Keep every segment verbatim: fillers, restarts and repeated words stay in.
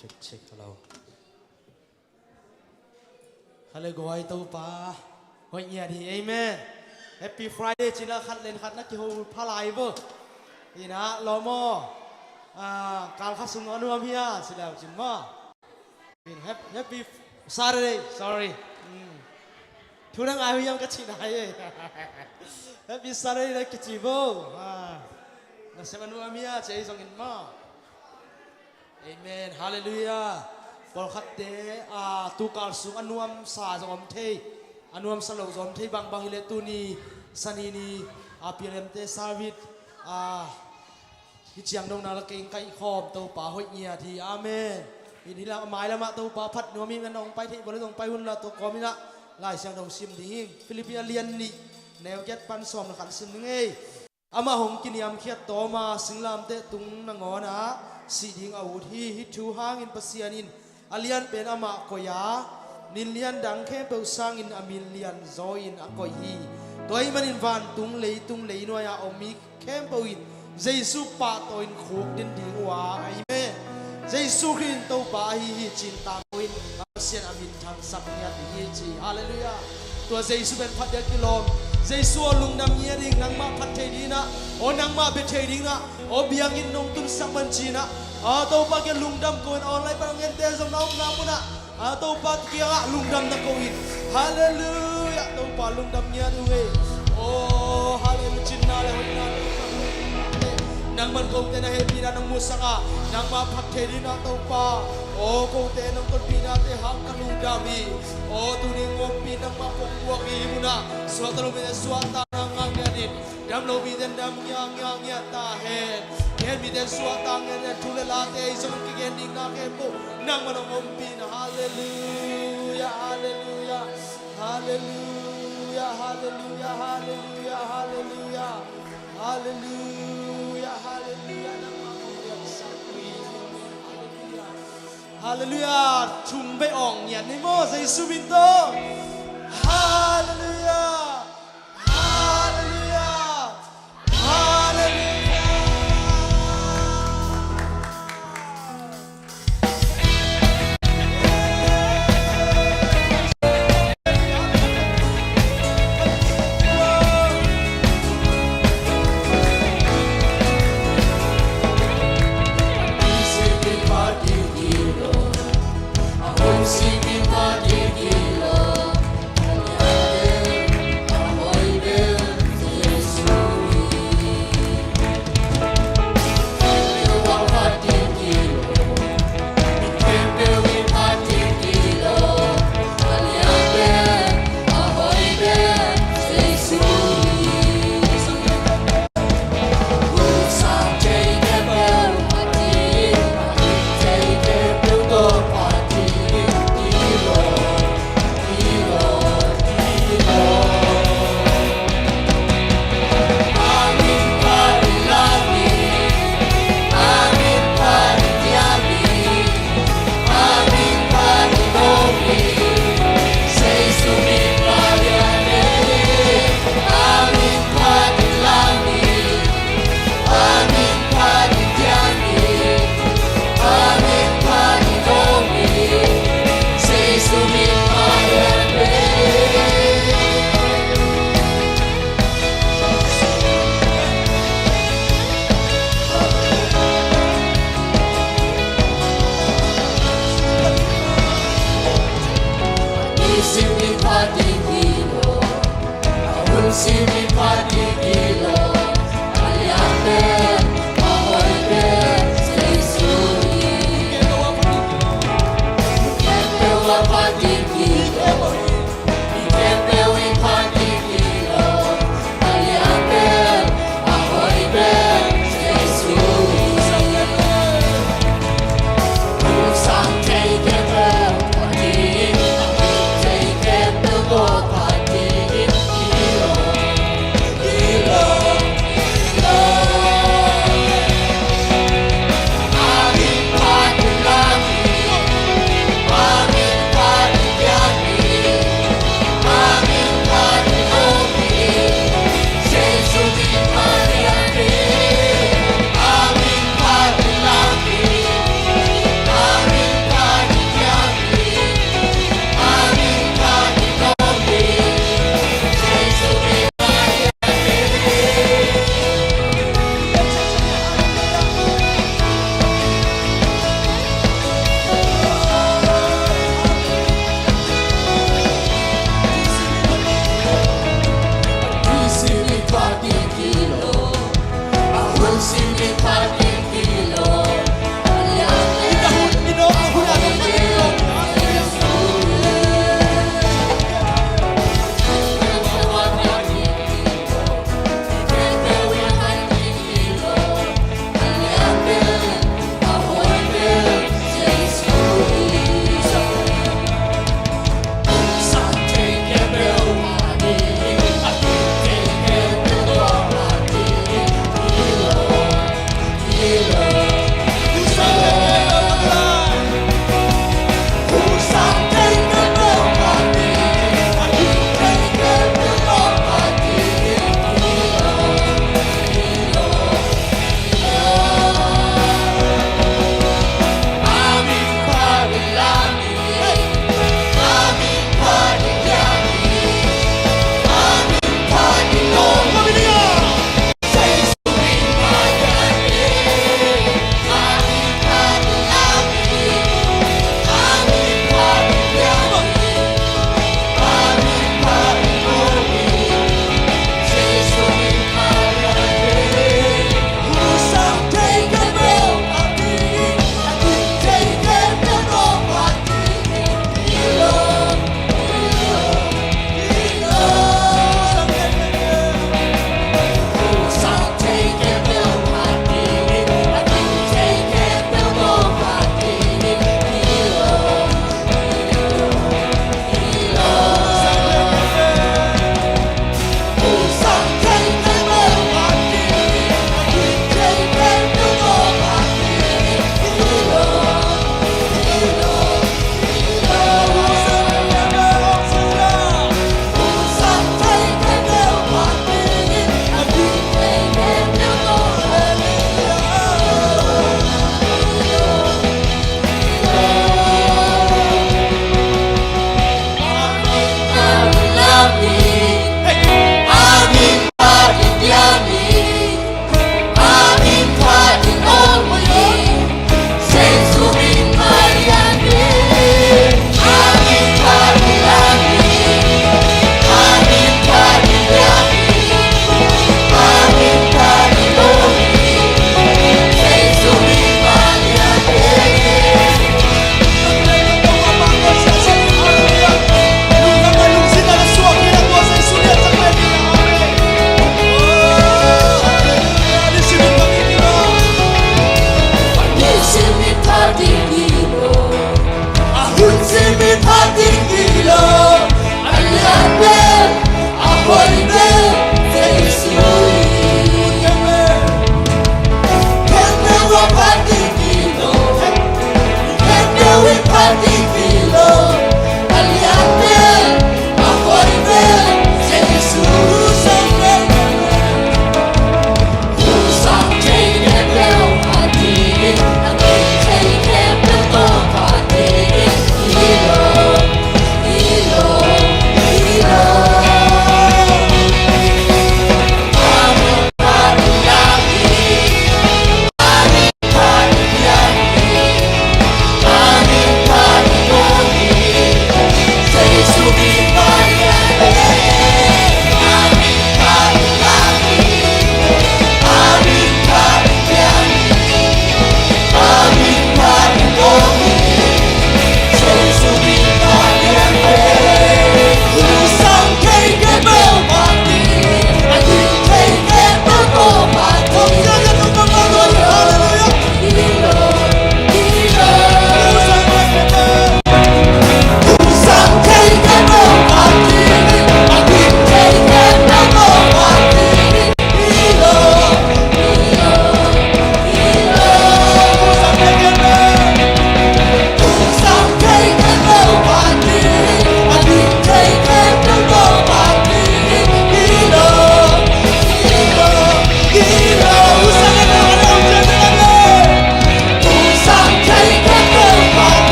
Check, check, hello. Hale guai Topa hoih ngiat hi, amen. Happy Friday cina khat len khat na kiho pha lai bo. Ina lo maw. Ah, kal kha sung a nuam hi a, ci leu cin maw. Happy, happy Saturday, sorry. Mm. Thu nang ai hiam ka cina hi. Happy Saturday na kici bo. Ah. Na sem a nuam hi a, ci ei zongin maw. Amen. Halleluiah. Pawlkhatte, ah, tukal sung a nuamsa zong om thei, a nuamsa lo zong om thei bangbang hileh tuni Sani ni, ah, P L M te service, ah, hi ciang dong na la keng kaih khawm Topa hoih ngiat hi. Amen. In hi la mailamah Topa phat nuam hi men ong pai thei bawle zong pai hun la tua kawm inah Lai Siangtho sim ding hi. Philippi a lian nih neu giat pan sawm la khan sim ding ei. Amah hong kiniamkhiat tawma singlamteh tung nangawnah sih ding a ut hi. Hih thu hangin Pasian in a lianpen amah koih a, nin lian dang khempeuh sangin a min lian zaw-in a koih hi. Tua ahih manin vantung leitung leinuai-a om mi khempeuh in Jesu pahtawi-in khuk din ding uh a, amen. Jesu Khrih in Topa ahi hi cih tangko-in Pasian a min thangsak ngiat ding hi ci. Halleluiah. Tua Jesu pen phat ding a kilawm. Jesu aw lungdam ngiat ding, nangmah phat thei dinginah, aw nangmah bia thei dinginah, aw biakinn nong tunsak man cinah, a Topa kiang lungdam ko-in online pan a ngente zong na omna munah a Topa kiangah lungdam na ko-in. Halleluiah. Topa lungdam ngiat uh ei. Aw halleluiah. Cinna le hoihna le nangman kote na hehpihna nong musak a, nangmah phat thei dinginah Topa, aw kote nong tonpihnate hang ka lungdam hi. Aw tuni ngawmpi nangmah kong buak hi munah suakta lo mite suakta ngiatngiat in, dam lo mite dam ngiatngiat ta hen. Gen mite suakta ngiatngiat, thu le late ei zong kigen ding na khempeuh nangman hong ompih in. Halleluiah, halleluiah. Halleluiah, halleluiah, halleluiah, halleluiah. Halleluiah, halleluiah, nangmah kong liansak hi. Halleluiah. Halleluiah. Thum vei awng ngiat ni maw, Jesu min tawh. Halleluiah. Halleluiah. Halleluiah.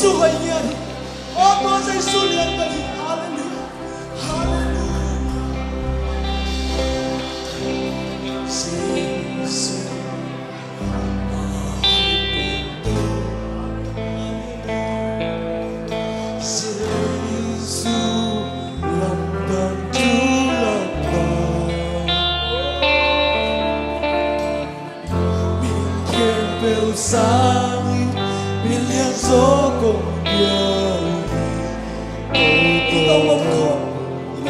Jesu hoih ngiat hi. Aw, tua Jesu lian ngiat hi. Halleluiah. Halleluiah. Jesu. Jesu lamdang thu lamdang. Min khempeuh sangin min lian zaw kong pia hi. I tawh mawk khawm i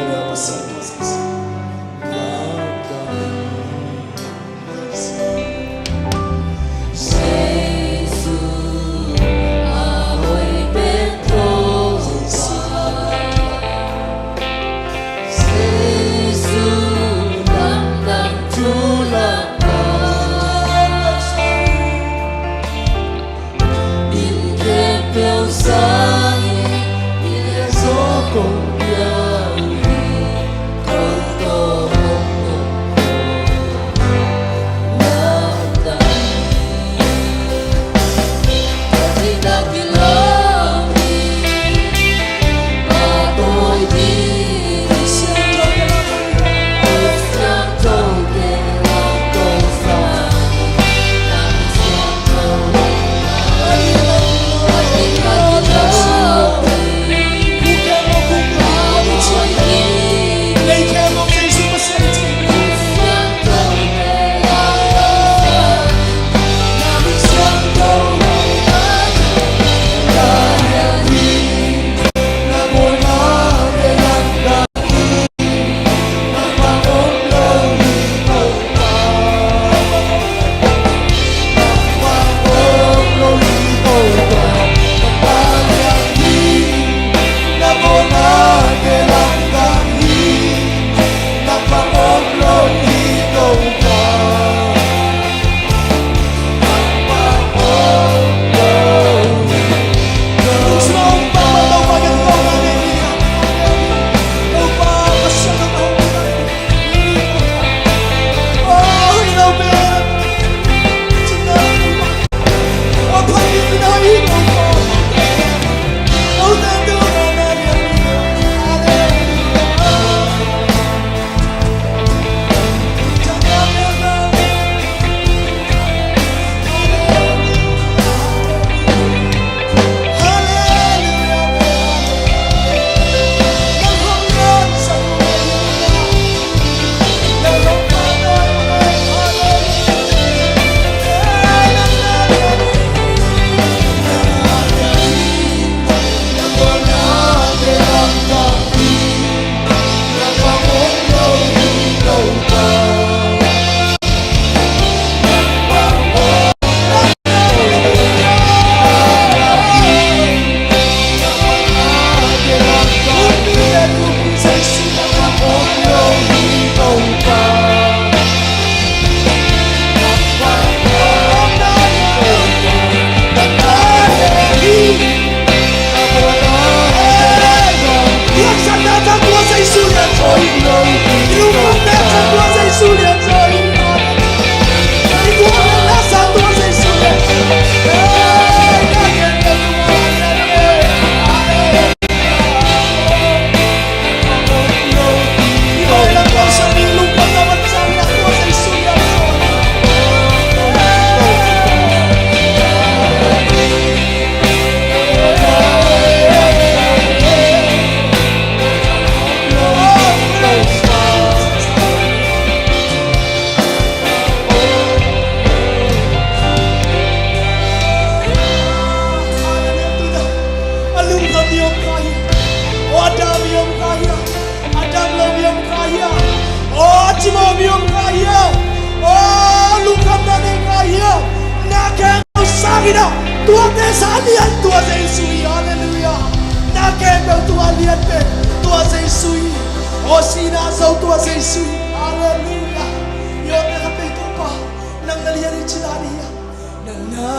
Pasian tua Jesu lamdang. A lungkham i om kha hi. Aw, a dam i om kha hi. A dam lo i om kha hi. Aw, a cimawh i om kha hi. Aw, lungkhamna nei kha hi. Na khempeuh sangin ah tuate sang lian tua Jesu hi. Halleluiah. Na khempeuh tua lian pen tua Jesu hi. Aw, sihna zo tua Jesu hi. Halleluiah. I omna khat peuh Topa, nang na lian hi ci dan hi. Nang na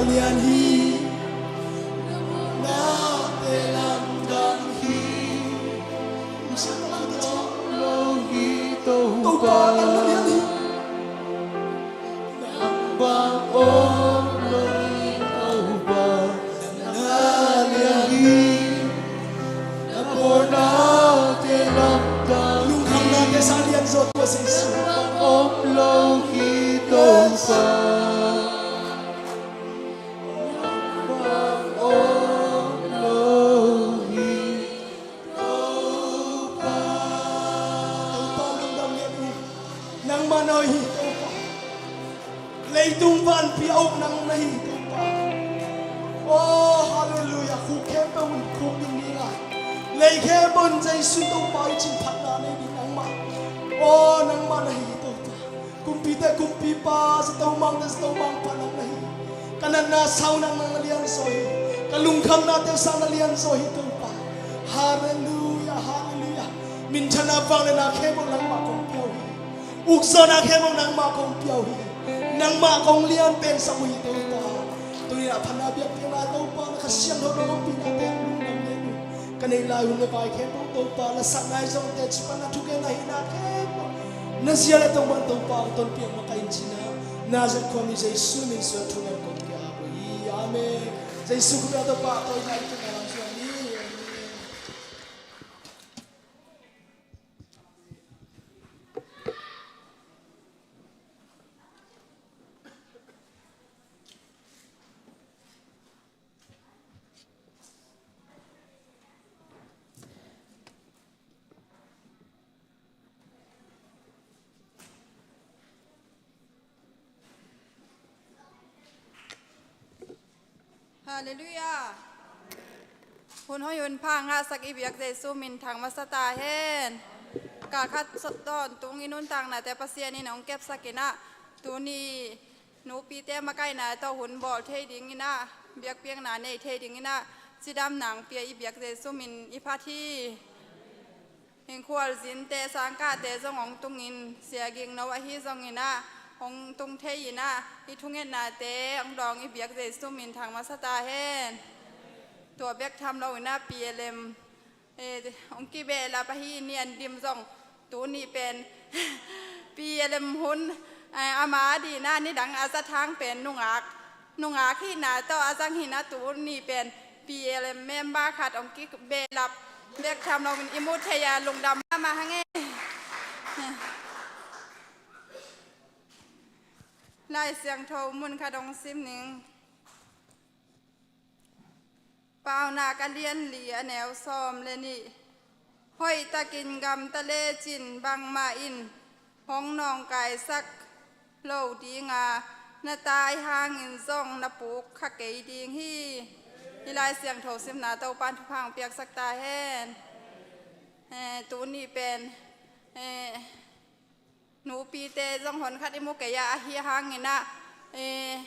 lian hi. Nate lamdang hi. Topa, nang na lian hi. Nang bang om lo hi Topa. Nang na Hi Topa. Leitung vanpi a uk nang na hi Topa. Oh, hallelujah. Khuk khempeuh un khuk ding ni la. Lei khempeuh un Jesu Topa i cin phatna nei ding nangmah. Oh, nangmah na hi Topa. Kumpite kumpipa, zato mangte zato mangpa nang na hi. Ka natna sau nang nang na lianzaw hi. Ka lungkhamnate sau na lianzaw hi Topa. Hallelujah, hallelujah. Minthanna vangliatna khempeuh nangmah kong pia uh hi. Ukzawhna khempeuh nangmah kong pia uh hi. Nangmah kong lian pensak uh hi Topa. Tuni-in a phatna biakpiakna Topa na Kha Siangtho na ompihna teng lungdam leh uh. Ka neih lai hun le vai khempeuh Topa na sakna hi zong teci pan na thugenna hihna khempeuh na zia le tong bang Topa hong tonpih makaih in ci-in ah Nazareth khuami Jesu min suang thungen kong pia uh hi. Amen. Jesu khut beng Topa tawh i nai tun a lam suang hi. Amen. Halleluiah. Hun hoih hun pha ngahsak i biak Jesu min thang masa ta hen. Kal khat tawntung i nuntaknate Pasian in hong kepsak in ah, tuni nupite makaihna tawh hun bawl thei ding in ah, biakpiakna nei thei ding in ah, cidamna hong pia i biak Jesu min i phat hi. Hing khualzinte sangkahte zong hong tungin, sia gikno ahi zongin ah hong tung thei in ah, i thungetnate hong dawng i biak Jesu min thang masa ta hen. Tua bek tham lo in ah P L M, eh, hong kibehlap ahi nian dim zong tuni pen P L M hun, eh, ama dihna nidang a zat hang pen nungak, nungak hihna tawh a zang hihna tuni pen P L M member khat hong kibehlap bek tham loin i muh thei a lungdam mahmah hang e. Lai Siangtho mun khat hong sim ning. Paunak a lian li a neu sawm le nih. Hoihtakin gamta lecin bangmah in hong nawngkaisak lo ding a, na tai hangin zong na puk kha kei ding hi. Hih Lai Siangtho simna Topa'n thupha hong piaksak ta hen. Eh, tuni pen, eh, nupite zong honkhat i mu kei a, ahi hangin ah, eh,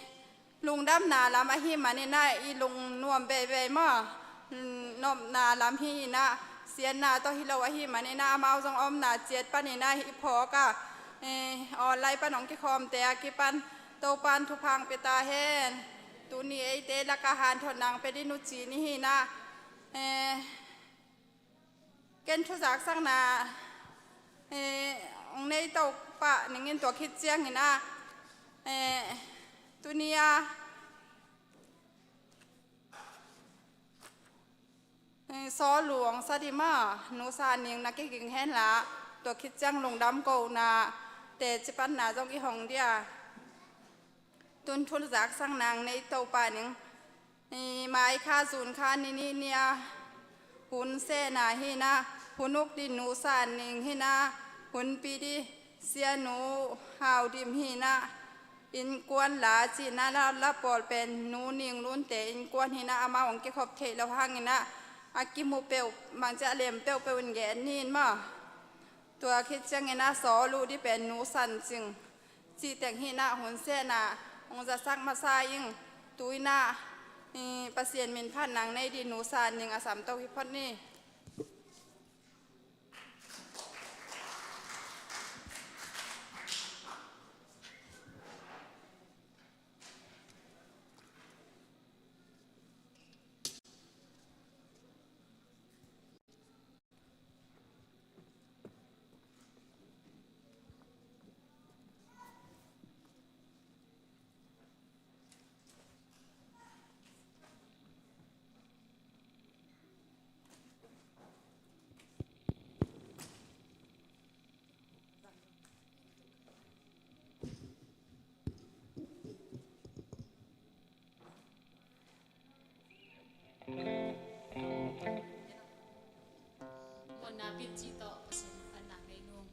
lungdamna lam ahih manin ah i lungnuam veivei maw? Mm, nopna lam hi in ah, siatna tawh hi lo ahih manin ah, amau zong a omna ciat panin ah i phawk a, eh, online pan hong kikhawmte a kipan Topa'n thupha hong pia ta hen. Tuni eite lakah hanthotna hong pia ding uh ci ni hi in ah, eh, ken thuzaksakna, eh, hong nei to pah ning in, tua khit ciangin ah, eh, tuni a, eh, Saul uh hong sa ding maw, Nu San Ning na kiging hen la, tua khit ciang lungdam kohna teci panna zong i hong ding a. Tun thuzaksakna hong nei to pah ning. I mai kha, June kha ni nih ni a, Hun Sehna hi in ah, hun uk ding Nu San Ning hi in ah, hunpi ding Sianu Hau Dim hi in ah, innkuan la cihna la, la pawl pen Nu Ning Lunte innkuan hi in ah, amau hong kikhop theih lo hangin ah, a kimu peuh, bangci a lem peuhpeuh in gen ni in maw? Tua khit ciangin ah Saul uh ding pen Nu San Cing cih teng hi in ah, Hun Sehna hong zasak masa ing. Tu in ah, i, Pasian min phatna hong nei ding Nu San Ning a sam to hi phot ni. Muanna pit cih tawh Pasian phatna ngei nung.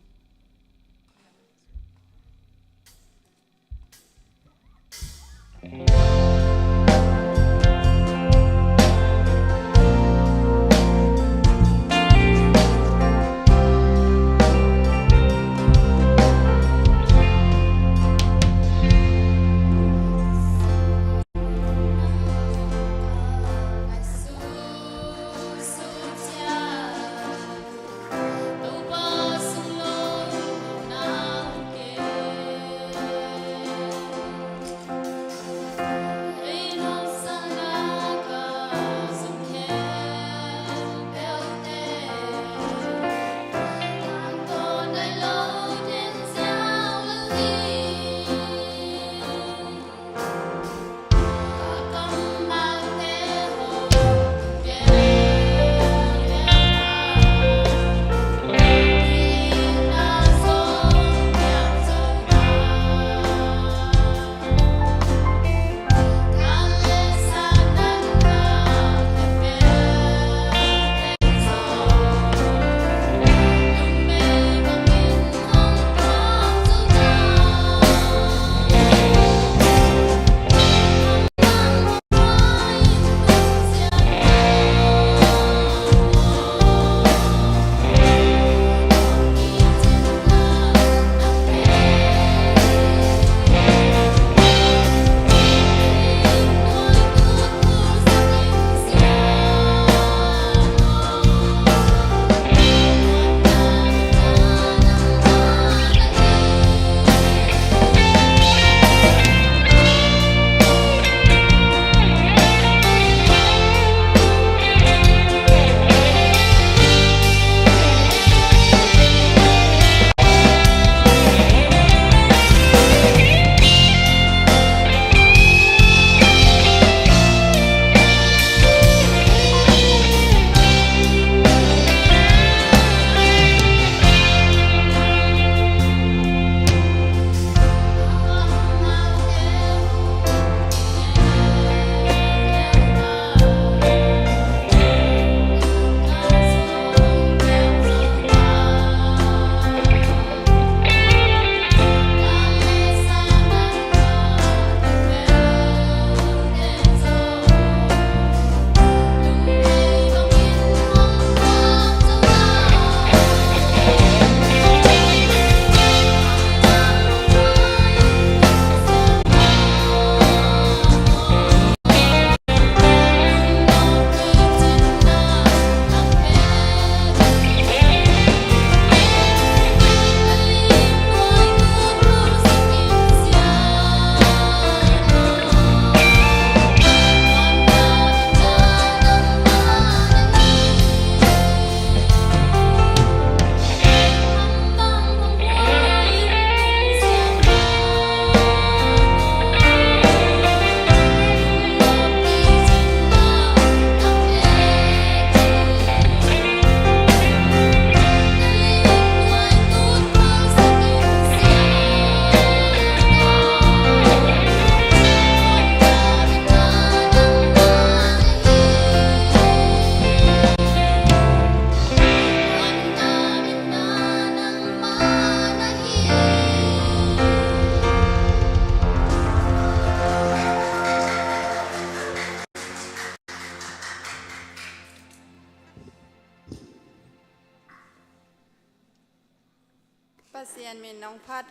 Pasian min hong phat,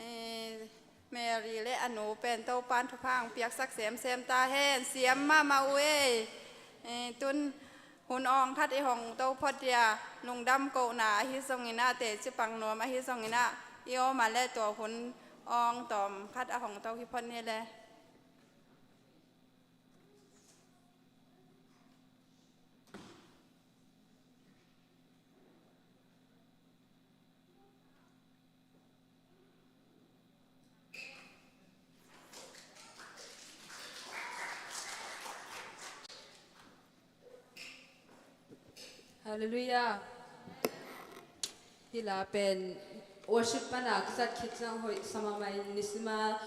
eh, Mary le a nu pen Topan thupha hong piaksak semsem ta hen. Siam mahmah uh ei. Eh, tun hun awng khat i hong to phot dia, lungdam kohna ahi zongin ah, teci pang nuam ahi zongin ah, i om a le tua hun awng tawm khat a hong to hi phot ni le. Halleluiah. Hih la pen worship pana ka zat khit ciang hoih sa mahmah in, nisima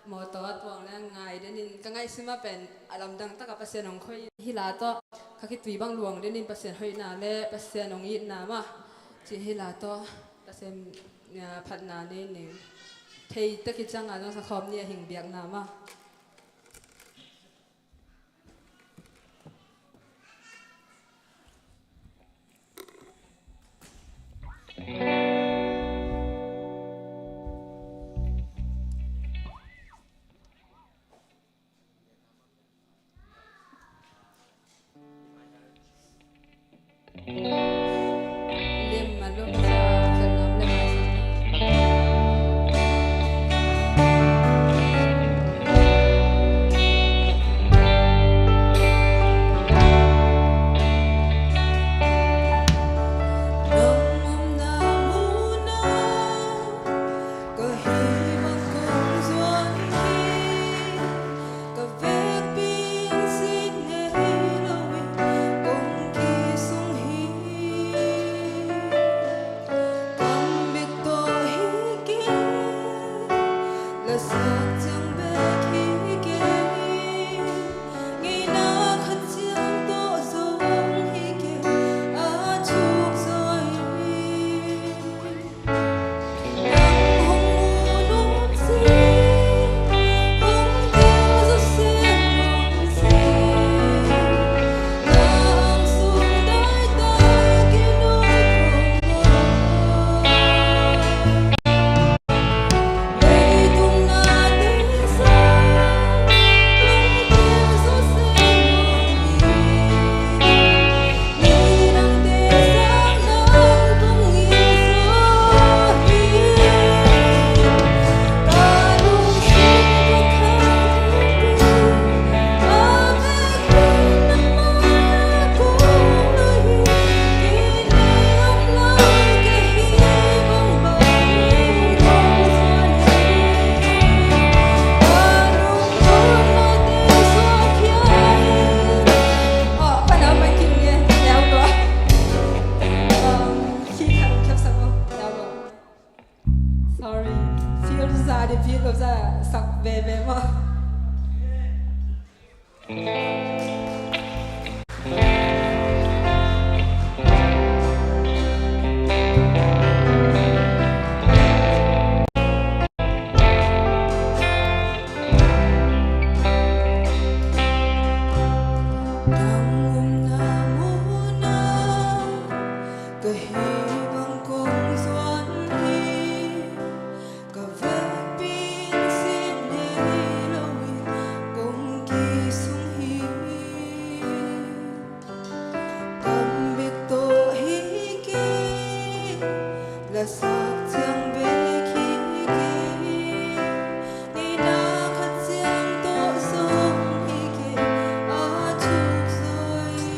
mawtaw a tuang le ngai denin ka ngaihsima pen a lamdang taka Pasian hong khoih. Hih la tawh ka khitui bang luang denin Pasian hoihna le Pasian hong itna mah ci, hih la tawh Pasian, ah, phatna nei ning. Thei tak hi cianga zong sakhawm ni a hing biakna mah. Kobza sak veve maw? Nang omna munah ka hih bang kong zuan hi. Ka vekpi in sin ngei lo in kong kisung hi. Kam bek tawh hi kei, lasak ciang bek hi kei, ngeina khat ciang tawh zong hi kei, a thuk zaw hi.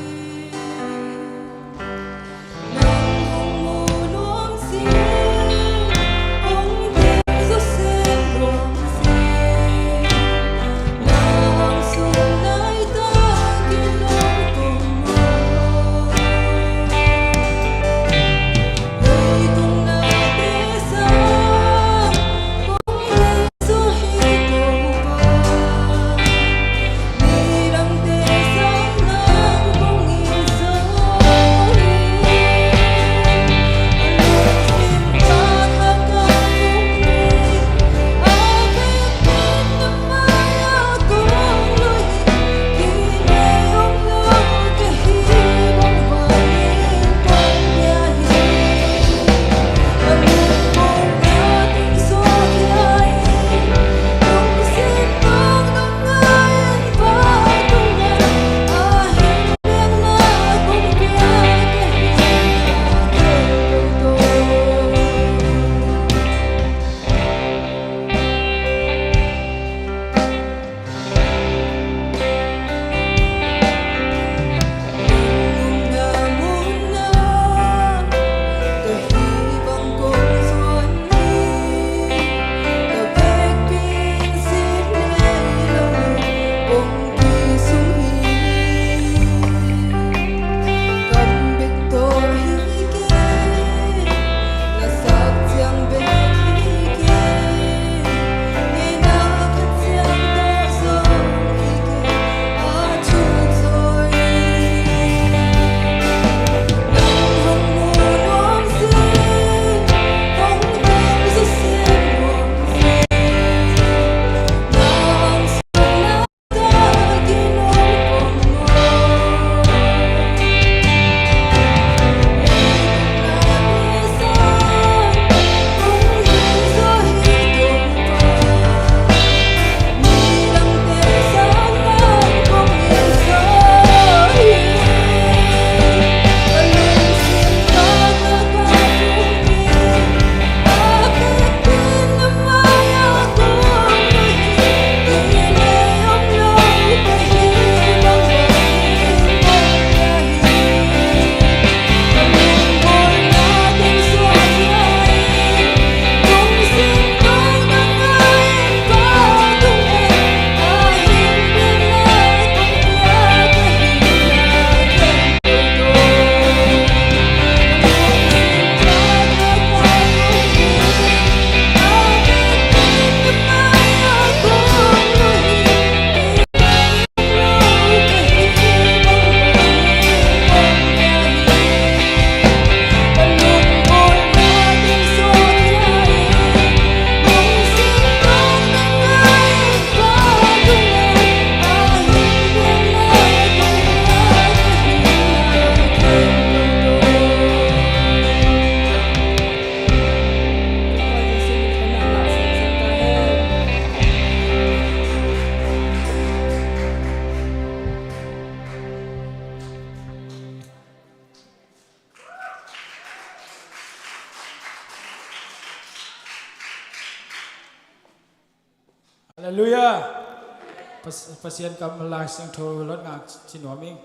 Halleluiah. Pas-, Pasian kam Lai Siangtho lot ngak ci nuam ing.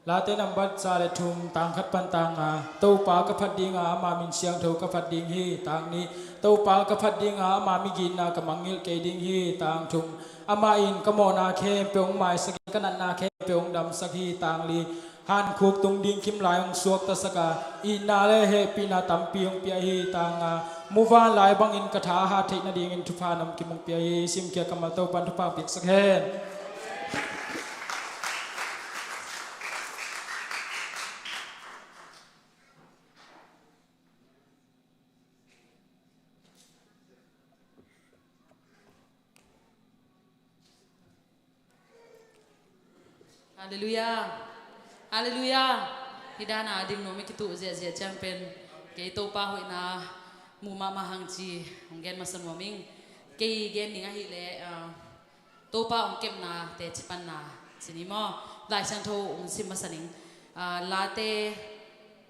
Late nambat za le thum, tang khat pan tang nga. Topa ka phat ding a, ama min siangtho ka phat ding hi. Tang nih, Topa ka phat ding a, ama migitna ka mangngilh kei ding hi. Tang thum, amah in ka mawhna khempeuh hong maisak in, ka natna khempeuh hong damsak hi. Tang li, Hankhuk tung ding kim lai hong suaktasak a, itna le hehpihna tampi hong pia hi. Tang nga, muvanlai bangin ka tha a hat theih nadingin thupha namkim hong pia hi. Simkhia kammal, Topan thupha hong piaksak hen. Halleluiah. Halleluiah. Hih dan a ding nuam i kituh ziahziah ciang pen kei Topa hoihna mu mahmah hang ci hong gen masa nuam ing. Kei gen ding ahih leh, ah, Topa hong kepna teci panna ci ni maw? Lai Siangtho hong sim masa ning. Ah, Late,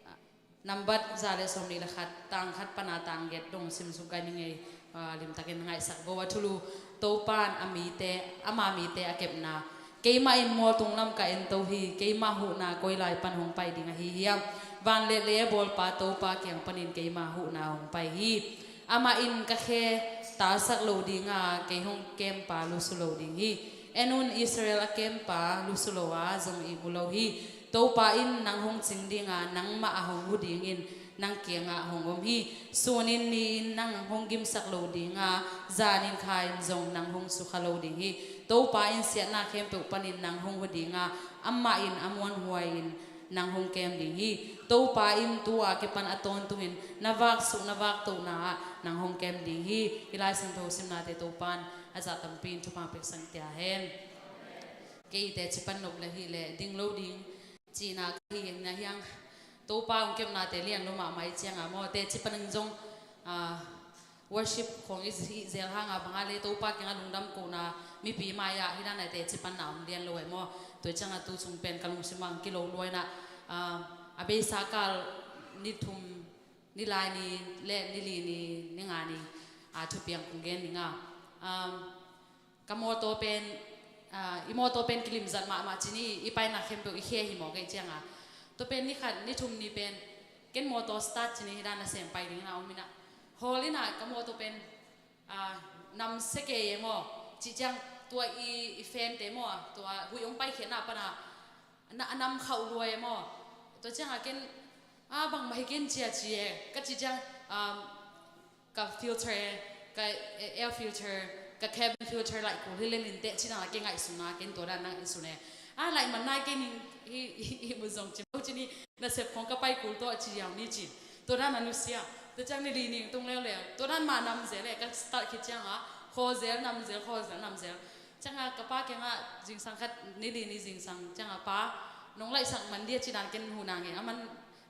ah, Nambat za le sawmnih le khat, tang khat pana tang giat dong sim suk kai ning ei, ah, limtakin ngaihsak bo a thulu. Topan a mite, ama mite a kepna. Keimah in mualtung lam ka ento hi, keimah huhna koi lai pan hong pai ding ahi hiam? Van le lei a bawlpa Topa kiang panin keimah huhna hong pai hi. Amah in ka khe talsak lo ding a, kei hong kempa lusu lo ding hi. En un, Israel a kempa lusu lo a zong ihmu lo hi. Topa in nang hong cing ding a, nangmah a hong hu dingin nang kiangah hong om hi. Sun in ni in nang hong gimsak lo ding a, zan in kha in zong nang hong sukha lo ding hi. Topa in siatna khempeuh panin nang hong hu ding a, amah in a muanhuai in nang hong kem ding hi. Topa in tu a kipan a tawntungin na vaksuk na vaktohna ah nang hong kem ding hi. Hih Lai Siangtho simnate Topan a zah tampi in thupha piaksak ta hen. Kei teci pan nop le hih leh ding lo ding cihna ka hi na hiang. Topa hong kepnate lian lo mahmah i cianga maw, teci panin zong, ah, worship khong i zel hanga banga le Topa kianga lungdam kohna mipi mai-ah hih dan a teci panna om lian lo e maw. Tua cianga tu sung pen ka lungsim ah kilo luaina, ah, a beisa kal ni thum, ni lai ni le ni li ni, ni nga ni, ah, thupiang kong gen ning a. Um, Ka mawtaw pen, ah, i mawtaw pen kilimzat mahmah ci ni, i paina khempeuh i khe hi mawk ei cianga. Tua pen ni khat, ni thum ni pen, ken mawtaw start ci ni hi dan a sem pai ding na om ina. Hawl ina ka mawtaw pen, ah, nam se kei e maw, ci ciang tua i, i fan te maw, tua huih hong paikhiatna pana, na, a nam khauh lua e maw. Tua cianga ken, ah, bangmah hi ken cia ci e, ka ci ciang, um, ka filter, ka air filter, ka cabin filter laih kul hi le nin teh cina ke ngaihsuna ken tua dan na ngaihsun e. A laih man nai ke ning hi, hi, hi mu zong cin, ho cin hi nasep khong ka pai kul tawh ci yau ni cin. Tua dan na nusia. Tua ciang ni li ning tung leuleu. Tua dan ma nam zel e ka start khit cianga khaw zel nam zel, khaw zel nam zel. Cianga ka pa kianga zingsang khat ni li ni zingsang cianga pa nong laihsak man dia ci dan ken hu nange. A man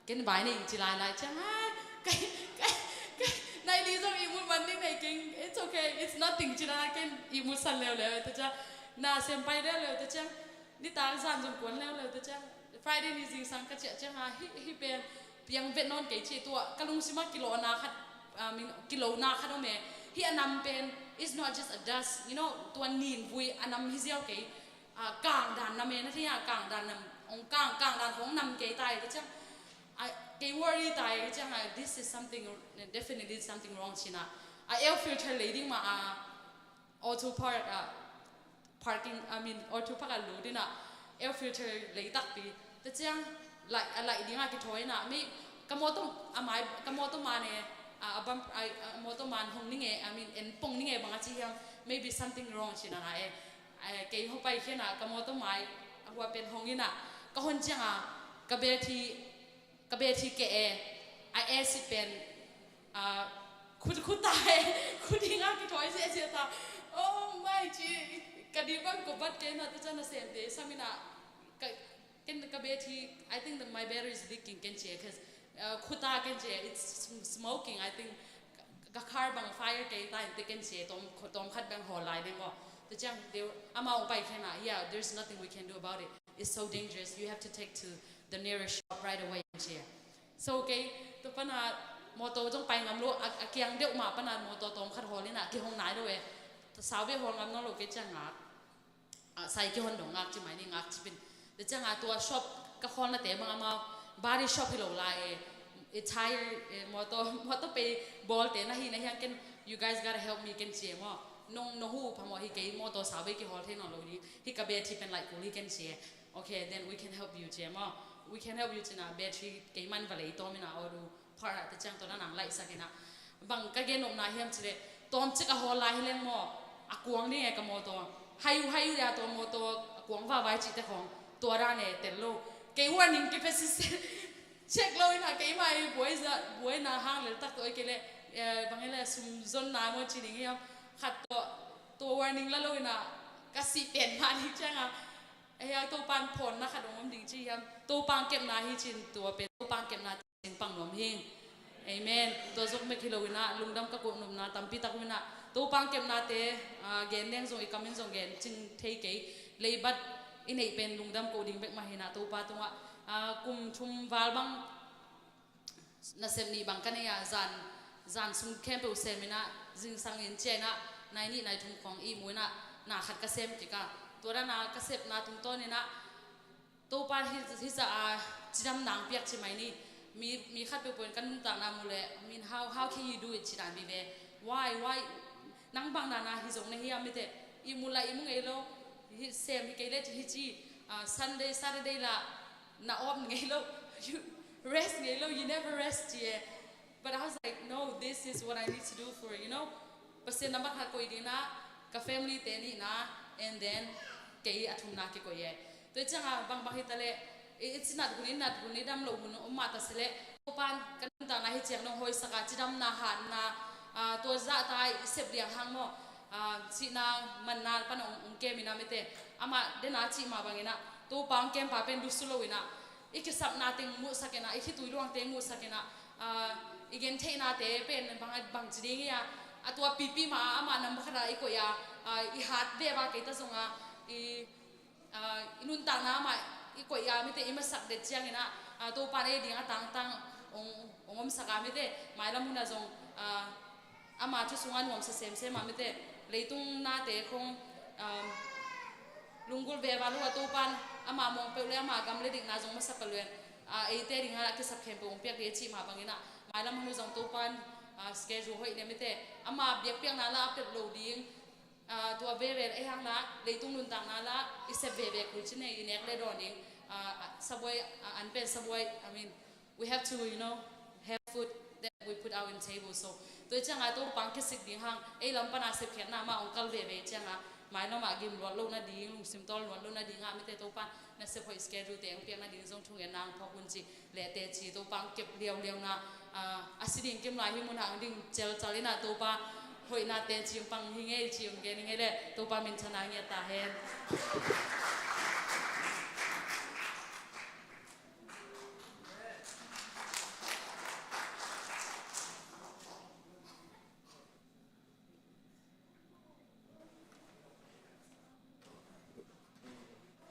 ken vai nei ci lailai ciang, ah, kai, kai, kai, nai li zong ihmut man ding nei keng, it's okay, it's nothing ci dan a ken ihmut san leuleu, tua ciang, na sem pai leuleu, tua ciang, nitak zan zong kuan leuleu, tua ciang, Friday ni zingsang ka ciah ciang a, hi, hi pen, piang vet nawn kei ci tua, ka lungsim a kilawhna khat, ah, min, kilawhna khat om e, hi a nam pen, it's not just a dust, you know, tua nin vui a nam hi ziau kei, ah, kang dan nam e, na thei a, kang dan nam, ong kang, kang dan khong nam kei tai, tua ciang, a, kei worry tai ciang a, this is something, definitely something wrong cina. A air filter lei ding ma a, auto park a, parking, I mean, auto park a lo dina, air filter lei takpi. Tua ciang, laih, a laih ding a kithawi na, mi, ka mawtaw, a mai, ka mawtaw man e, a, a bam, a, a mawtaw man hong ning e, I mean, en pong ning e bang a ci hiam, maybe something wrong cina na e. A, kei hong pai khiana, ka mawtaw mai, a hua pen hong ina, ka hon ciang a, ka bel thi, ka bia thi keh e, a acid pen, ah, khut, khut ta e, khut hi nga kithawi ziahziah ta. Oh my, ci, ka dih bang ko bat kei na, tua ciang nasemte sam ina, ka, ken ka bia thi, I think that my battery is leaking ken ci e, 'cause, ah, khut ta ken ci e, it's sm-, smoking, I think, ka, ka car bang fire kei ta in te ken ci e, tawm, tawm khat bang hawl lai ding aw. Tua ciang, they were, amau pai khen a, yeah, there's nothing we can do about it. It's so dangerous. You have to take to the nearest shop right away, ci e. So, kei, tua pana mawtaw zong pai ngam lo, a, a kiang deuh mah pana mawtaw tawm khat hawl ina, kihong nai lo e. Tua sau ve hawl ngam nawn lo kei ciang ngak. Ah, sai kihon dong ngak ci mai ni ngak ci pin. Tua ciang a tua shop ka khawl na te bang amau, body shop hi lo lai e. E tire, e mawtaw, mawtaw pei bawl te na hi na hiang ken, you guys gotta help me ken ci e maw. Nong, nong hu pha maw hi kei mawtaw sau ve kihawl thei nawn lo ni. Hi ka bia thi pen laih kul hi ken ci e. Okay, then we can help you, ci e maw. We can help you, ci-in ah, battery kei mah in va lei tawm in ah, aw, du phar ah te ciang tua dan a hong laihsak in ah. Bang ka gen nopna hiam cih leh, tawmcik a hawl lai hi leng maw, a kuang ding e ka mawtaw. Hai uh, hai uh, dia tua mawtaw a kuang vavai cihte khawng tua dan e, tel lo. Kei warning kipia sese. Check lo in ah, keimah i buai za, buaina hang lel tak tawh i kei leh, eh, bang e leh sum zonna maw ci ding hiam. Khat tawh, tua warning la lo in ah, ka sih pen mah ding ciang a, eh, Topa'n phawnna khat hong om ding ci hiam. Topa'n kepna hi ci-in tua pen, Topa'n kepna te cing pang nuam hing. Amen. Tua zok mek hi lo in ah, lungdam ka koh nopna tampi tak om in ah, Topa'n kepnate, ah, gen leng zong, i kam in zong gen cing thei kei. Leibat i neih pen lungdam koh ding bek mah hi in ah, Topa tungah, ah, kum thum val bang, nasep nih bang ka nei a, zan, zan sung khempeuh sem in ah, zingsang in ciah in ah, nai nih nai thum khawng ihmu in ah, na khat ka sem kik a. Tua dan a ka sepna tungtawn in ah, Topa'n hi, hizah a cidamna hong piak ci mai ni. Mi, mi khat peuhpeuh in ka nuntakna mu leh, I mean, how, how can you do it, ci dan vive. Why, why? Nang bang dan a hi zong na hiam, mite. Ihmu lah ihmu ngei lo. Hi sem hi kei leh hi ci, ah, Sunday, Saturday lah na off ngei lo. You rest ngei lo, you never rest, ci e. But I was like, "No, this is what I need to do for, you know, Pasian nambat khat koih ding in ah, ka family te nihna, and then kei a thumna kikoih e." Tua ciang a bangbang hi ta leh, i, i ci nat hun, i nat hun, i dam loh hun om mah ta se leh, Topa'n ka nuntakna hi ciang dong hoihsak a, cidamna, hatna, ah, tua zahta i sep liang hang maw, ah, sihna manna pan hong, hong kem in ah, mite. Amah den a cih mah bang in ah, Topa hong kempa pen dusu lo in ah, i kisapna teng muhsak in ah, i khitui luang teng muhsak in ah, ah, i gentheihnate pen bang, bang ci ding hiam, a tua pipi mah, amah nambat khat a i koih a, ah, i hat ve va, kei ta zong a, i, ah, i nuntakna amah i koih a, mite, i masak det ciang in ah, ah, Topa'n ei ding a tangtang hong, hong omsak a, mite, mailam hun ah zong, ah, ama thu sungah nuamsa semsem a, mite, leitung nate khong, um, lunggulh veve lo a, Topa'n ama muang peuh leh ama gam leh dikna zong masak ka luen, ah, eite ding a kisap khempeuh hong piak ding e cih mah bang in ah, mailam hun uh zong Topa'n, ah, schedule hoih leh, mite, ama biakpiakna lah a pet lo ding, ah, tua veve ei hang lah, leitung nuntakna lah i sep veve kul ci nei, i nek leh dawn ding, ah, sabuai, ah, an pen sabuai, I mean, we have to, you know, have food that we put out in table. So tua ciang a Topa'n kisik ding hang, ei lam pan a sepkhiatna mah hong kal veve ciang a, mailam ah gim luat loh nading, lungsim tawl luat loh nading a, mite, Topa'n nasep hoih schedule te hong piak nading zong thungetna hong phawk un ci leh, teci, Topa'n kep liauliauna, ah, a si ding kim lai hi mun ah hong ding celcal in ah, Topa hoihna teci hong pang hi ing ei ci hong gen ing ei leh, Topa minthanna ngiat ta hen.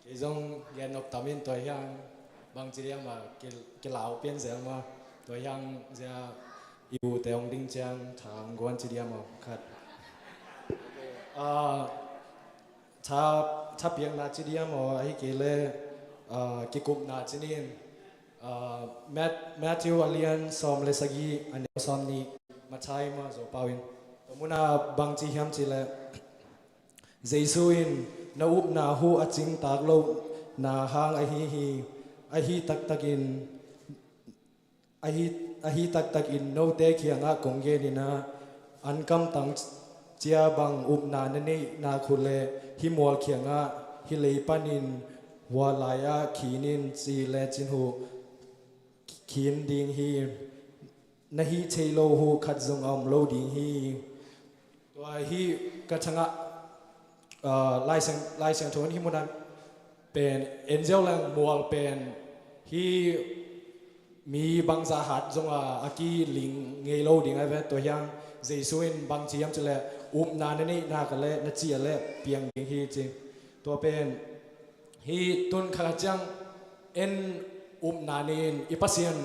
Kei zong gen nop tam in, tua hiang bangci diam a ki, kilau pian zel ma, tua hiang zia i ute hong ding ciang tha hong guan ci diam a khat. Ah, tha, tha piakna ci diam aw, ahi kei leh, ah, kikupna ci nin. Ah, Mat-, Matthew a lian sawm le sagih, a neu sawm nih, Matthai mah Zopau in. Tua mun ah bangci hiam cih leh, Jesu in, "Na upna huh a cingtak lohna hang ahi hi, ahi taktakin, ahi, ahi taktakin note kiangah kong gen in ah, an kamtang cia bang upna na neih nak uh leh, hih mual kiangah, 'Hih lei panin hua lai-ah khin in,' ci lecin huh khin ding hi. Na hih theih loh huh khat zong a om lo ding hi." Tua hih ka thangah, ah, Lai Siang, Lai Siangtho in hih mun ah pen, en ziau leng mual pen hih mi bangzah hat zong a, a kiling ngei lo ding a ve. Tua hiang Jesu in bangci hiam cih leh, "Upna na neih nak leh, na cih leh piang ding hi," ci. Tua pen hih tun kha ciang en upna ni-in i Pasian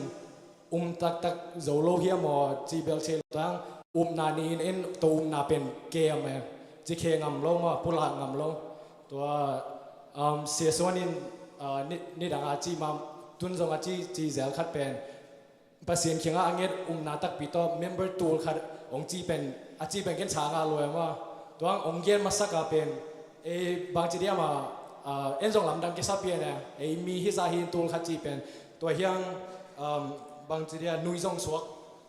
um taktak zo lo hiam aw, ci bel thei lo tang, upna ni-in en, tua upna pen kem e, ci khe ngam lo maw, pulak ngam lo. Tua, um, Sia Suan in, uh, ni, nidang a ci ma, tun zong a ci, ci zel khat pen, Pasian kiangah a nget upna takpi tawh member tul khat hong ci pen, a ci pen ken tha ngah lua e maw. Tua hong gen masak a pen, ei bangci diam a, ah, en zong lamdang kisa pian e, ei mi hizah hi in tul khat ci pen, Tua hiang, um, bangci dia nui zong suak,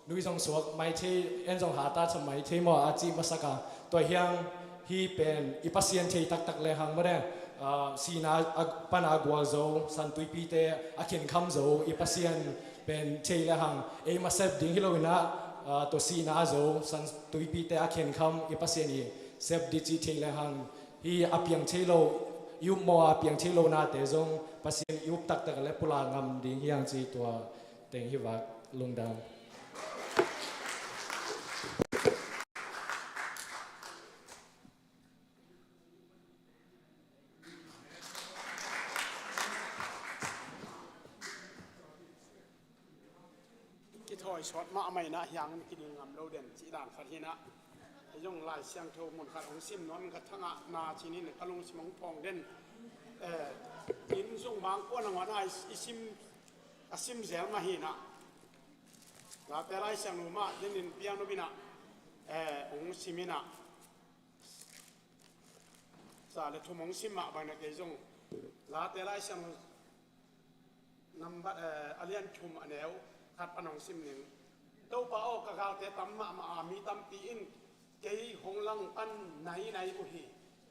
nui zong suak, mai thei, en zong hata cha mai thei maw a ci masak a. Tua hiang hih pen i Pasian thei taktak le hang maw de, uh, sihna a pan a gual zo, san tuipite a khenkham zo, i Pasian pen thei le hang, ei mah sep ding hi lo in ah, uh, tua sihna a zo, san tuipite a khenkham i Pasian i sep ding ci thei le hang, hih a piang thei lo, i upmawh a piang thei lo nate zong Pasian i up taktak le pulak ngam ding hi hang ci tua teng hi vak. Lungdam. Kithawi sawt mahmah in ah hiang in kiding ngam lo den cih dan khat hi in ah. Kei zong Lai Siangtho mun khat hong sim nuam in ka thangahna cih in ka lungsim hong phawng den. Eh, inn sung bang kuan a ngawn a i, i sim, a sim zel mah hi in ah. Late Lai Siangtho mah den in piang nuam in ah, eh, hong sim in ah. Za le thum hong sim mah bang in ah kei zong Late Lai Siangtho number, eh, a lian thum a neu khat pan hong sim ning. Topa aw, ka galte tam mahmah a, mi tampi in kei hong langpan nainai uh hi.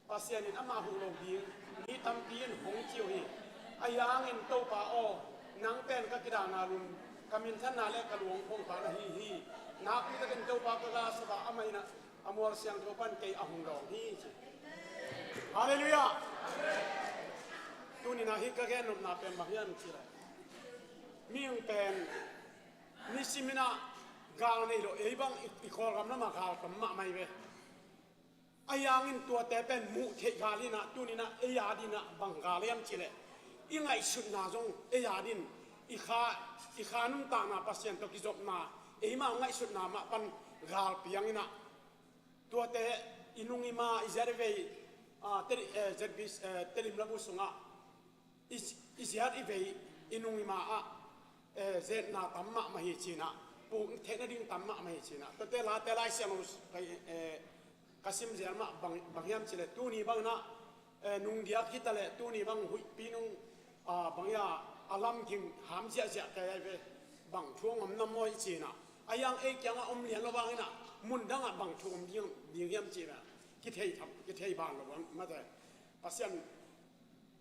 Pasian in amah huh lo ding mi tampi in hong ci uh hi. Ahi hangin Topa aw, nang pen ka kidana lun, ka minthanna le ka luang khongpa na hi hi. Nakpi takin Topa ka ga sap a, amah in ah a mual siangtho pan kei a hong dawng hi ci. Halleluiah. Tuni in ah hih ka gen nopna pen bang hiam cih leh, mihing pen nisim in ah gal nei lo, ei bang i, i Kawlgam lamah gal tam mahmah hi ve. Ahi hangin tuate pen muh theih gal in ah, tuni in ah ei a dingin ah bang gal hiam cih leh, i ngaihsutna zong ei a dingin, i kha, i kha nuntakna Pasian tawh kizopna, eimah ngaihsutna mah pan gal piang in ah, tuate i nung i ma, i ziat i vei, ah, Teli-, eh, Z B, eh, Tedim labu sungah i, i ziat i vei, i nung i ma ah, eh, zetna tam mahmah hi ci in ah, puk theihna ding tam mahmah hi ci in ah. Tuate Late Lai Siangtho, eh, ka sim zel mah bang, bang hiam cih leh, tuni bang in ah, eh, nung diak hi ta leh, tuni bang huihpi nung, ah, bang hi a, a lamkim ham ziahziah kei a hi ve, bang thu hong om na maw i ci in ah. Ahi hang ei kiangah om lian lo vang in ah, mun dangah bang thu om ding, ding hiam cih leh, kithei tham, kithei ban lo vang mate. Pasian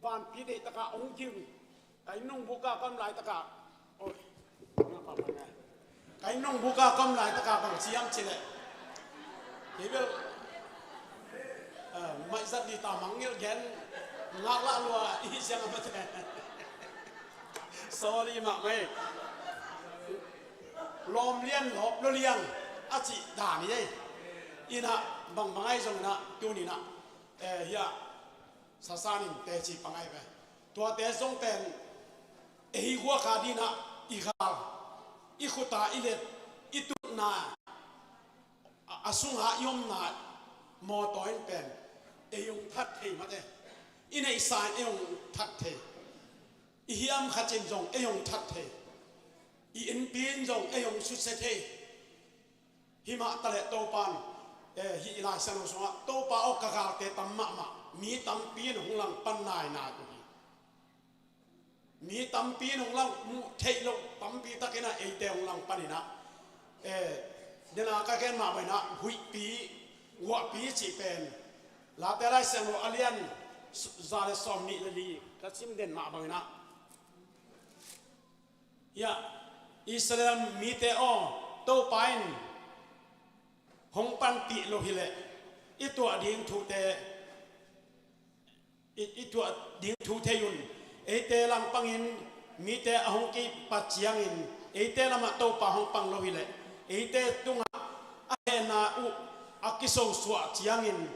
vanpi deih takah hong kim. Ka inn nungbuk ah ka om laitakah, oi, ka inn nungbuk ah ka om laitakah bang ci hiam cih leh, kei bel, eh, maizat di ta mangngilh gen ngaklah lua i hi ciang a mate. Sorry mahmah ei. Lawm lian lawp lua liang a cih dan hi ei. In ah bangbang ahi zongin ah tuni in ah, eh, hiah sasan in teci pang ahi ve. Tuate zong pen ei guak a dingin ah i gal, i khut a i let, i tutna, a, a sungah i omna mawtaw in pen ei hong that thei mate. I neihsa in ei hong that thei. I hiam khat in zong ei hong that thei. I innpi in zong ei hong susia thei. Himah taleh Topa in, eh, hih Lai Siangtho sungah, Topa aw, ka galte tam mahmah, mi tampi in hong langpan nainai uh hi. Mi tampi in hong lang, muh theih loh tampi takin ah eite hong langpan in ah, eh, dena ka gen mah bang in ah, huihpi, guahpi cih pen Late Lai Siangtho a lian za le sawm nih le li ka sim den mah bang in ah, hiah, Israel mite aw, Topa in hong panpih lo hileh, i tuah ding thute, i, i tuah ding thu thei un. Eite langpangin mite a hong kipat ciangin, eite lamah Topa hong pang lo hileh, eite tungah a hehna uh a kisosuah ciangin,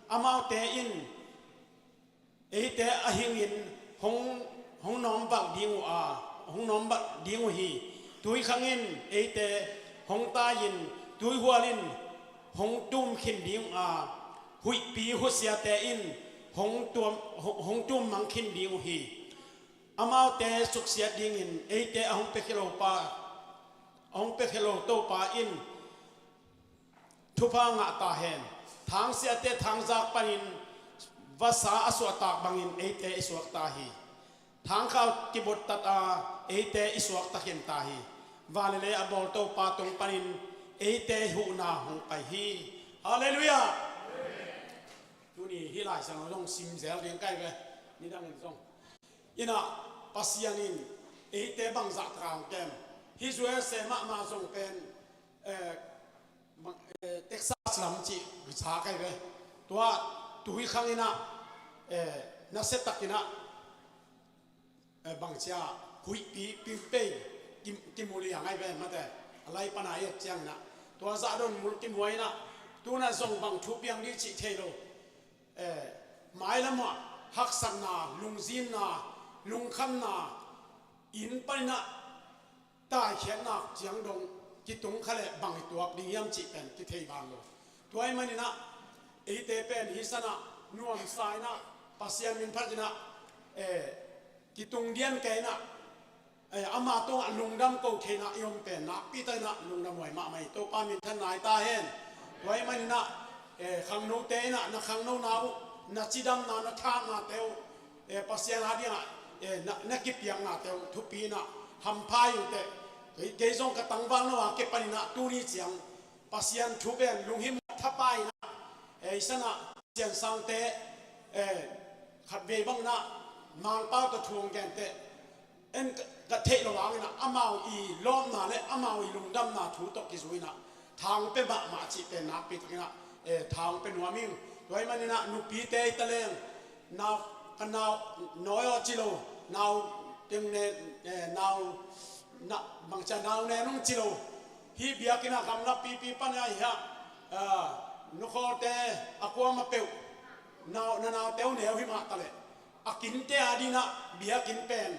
amaute in eite a hingin hong, hong nawmvalh ding uh a, hong nawmvalh ding uh hi. Tuikhang in eite hong tai-in, tuihual in hong tum khin ding uh a, huihpi husiate in hong tuam, hong, hong tum mang khin ding uh hi. Amaute suksiat dingin eite a hong piakhia lo pa, a hong piakhia lo Topa in thupha ngah ta hen. Thangsiate thangzak panin vasa a suahtak bangin eite i suak ta hi. Thangkhat kibut tata eite i suakta khin ta hi. Van le lei a bawl Topa tung panin eite huhna hong pai hi. Halleluiah. Tuni hih Lai Siangtho zong sim zel ding ka hi ve. Nidangin zong, innah, Pasian in eite bangzah taka hong kem. Hih U S A mahmah zong pen, eh, bang, eh, Texas lam cih sa ka hi ve. Tua tui khang innah, eh, nasia takinnah, eh, bangcia huihpi pingpei ki, kimu liang ahi ve mate. A lai pana i et cianginnah tua zah don mul kimu a innah, tunah zong bang thu piang dih cih thei lo. Eh, mailamah haksatna, lungzinna, lungkhamna, inn paninah taikhiatnak ciang dong kitung kha leh bang i tuak ding hiam cih pen kithei van lo. Tua ahih maninah eite pen hih sanah nuamsa innah, Pasian min phatinah, eh, kitung dian kei innah, eh, ama tungah lungdam ko theihna i om pen nakpi takinah lungdam huai mahmah hi. Topa minthanna hi ta hen. Tua ahih maninah, eh, khangnote innah na khangnona uh, na cidamna, na thahatnate uh, eh, Pasian a dingah, eh, na, na kipiaknate uh thupi innah hampha hi uh teh. Kei, kei zong ka tangvalno a kipaninah tuni ciang Pasian thu pen lunghimawh thapai innah, eh, i sanah Sian Sangte, eh, khatvei banginah Mangpau tawh thu hong genteh en ka, ka theih lo hanginah amau i lawpna le amau i lungdamna thu tawh kizui innah tha hong pia mahmah cih pen nakpi takinah, eh, tha hong pia nuam ing. Tua ahih maninah nupite i taleng, nau, ka nau, nawi aw ci lo, nau, teng ne, eh, nau, na, bangcia nau nen hong ci lo. Hih biakinnah gamlak pipi pan a hi hah, ah, nukhawlte a kuamah peuh nau, na naute uh neu hi mah taleh a kinte a dinah biakinn pen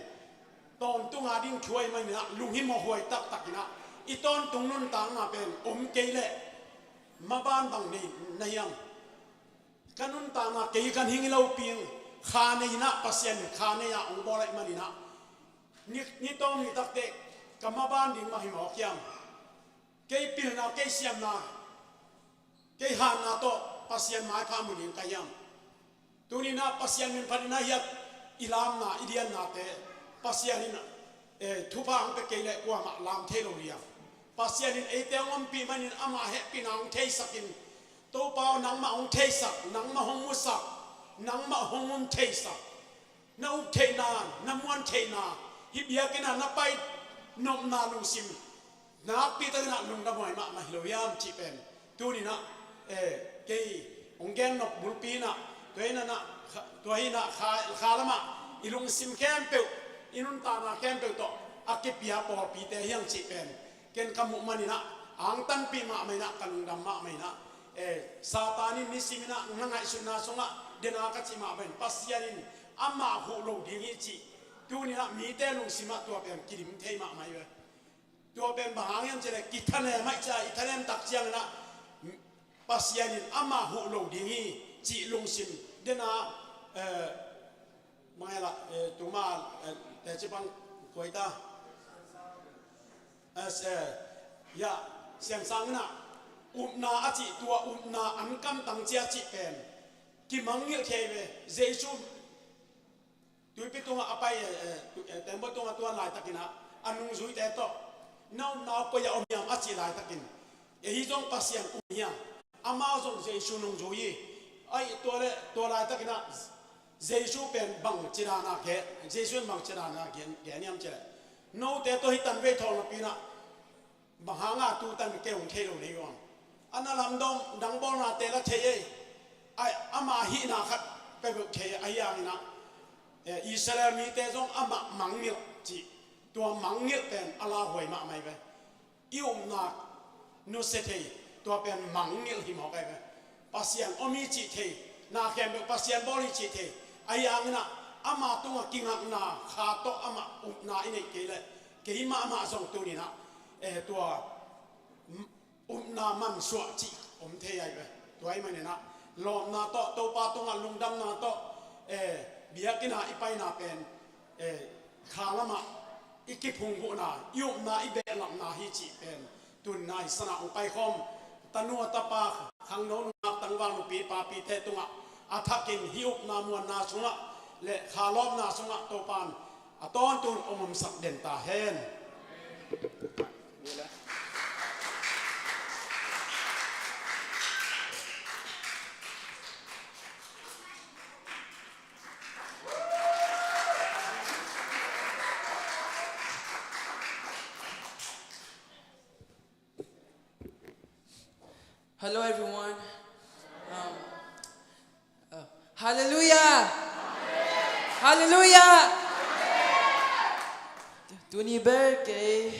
tawntung a ding thu ahih maninah lunghimawh huai taktakinah i tawntung nuntakna pen om kei leh maban bang nei na hiam? Ka nuntakna kei kan hing hi lopi ing. Kha nei innah Pasian in kha nei-ah hong bawl ahih maninah ni, ni tawm ni takteh ka maban ding mah hi mawk hiam? Kei pilna, kei siamna, kei hanna tawh Pasian maipha mu ding ka hiam? Tuninah Pasian min phatinah hiat i lamna, i diannate Pasian in, eh, thupha hong pia kei leh kuamah lam thei lo liang. Pasian in eite hong ompih manin amah hehpihna hong theisakin, Topa aw, nangmah hong theisak, nangmah hong musak, nangmah hong um theisak, na up theihna, na muan theihna, hih biakinnah na pai nopna lungsim nakpi takinah lungdam huai mahmah hi lo hiam cih pen tuninah, eh, kei hong gen nop bulpi innah, tua innah, kha, tua hi innah kha, kha lamah i lungsim khempeuh, i nuntakna khempeuh tawh a kipia pawlpite hiang cih pen ken ka muh maninah angtanpih mahmah innah, ka lungdam mahmah innah, eh, Satan in nisiminah na ngaihsutna sungah dena ka cih mahmah in Pasian in amah huh lo ding hi cih tuninah mite lungsimah tua pen kidim thei mahmah hi ve. Tua pen bang hang hiam cih leh kithanem ahih ciah, i thanem tak cianginah Pasian in amah huh lo ding hi cih lungsim dena, eh, mangela, eh, tuma, eh, teci bang kuaita, eh, se, ya, Sian Sang innah upna a cih, tua upna an kamtang cia cih pen kimangngilh thei ve. Jesu tuipi tungah a pai, eh, eh, tu, eh, tembaw tungah tuan laitakinah a nungzuite tawh na upna uh koi ah om hiam a cih laitakin, eh, hih zong Pasian um hiam? Amau zong Jesu nungzui hi. Ai, tua le, tua laitakinah Jesu pen bang cidana gen, Jesu in bang cidana gen, gen hiam cih leh, note tawh hih tanvei thawl napi innah bang hanga tutan kei hong thei lo nei uam? A na lamdawng dangbawlnate la thei ei. Ai, ama hihna khat pia beuh thei ahi hanginah, eh, Israel mite zong amah mangngilh cih, tua mangngilh pen a lauhuai mahmah hi ve. I upna nusia thei, tua pen mangngilh hi mawk ahi ve. Pasian om hi cih thei, na khempeuh Pasian bawl hi cih thei. Ahi hanginah ama tungah kingakna kha tawh amah upna i neih kei leh keimah mah zong tuninah, eh, tua upna mansuah cih om thei ahi ve. Tua ahih maninah lawpna tawh, Topa tungah lungdamna tawh, eh, biakinn ah i paina pen, eh, kha lamah i kiphungvuhna, i upna, i behlapna hi cih pen tuni-in i sanah hong paikhawm tanu a tapa, khangno nungak tangval nupi papite tungah a thakin hih upna muanna sungah le kha lawpna sungah Topa in a tawntung om omsak den ta hen. Hello, everyone. Um, uh, Hallelujah! Hallelujah! Tuni ber kei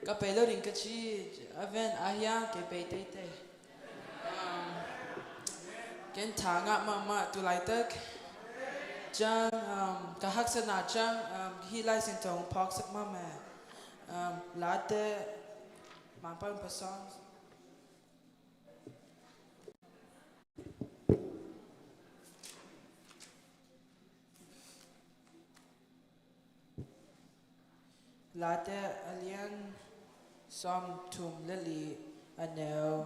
ka pei lo ding ka ci, a ven a hiang kei pei teitei. Um, ken tha ngah mahmah tu laitak. Ciang, um, ka haksatna ciang, um, hih Lai Siangtho phawksak mahmah. Um, Late, Mangpang pa sawm. Late a lian sawm thum le li, a neu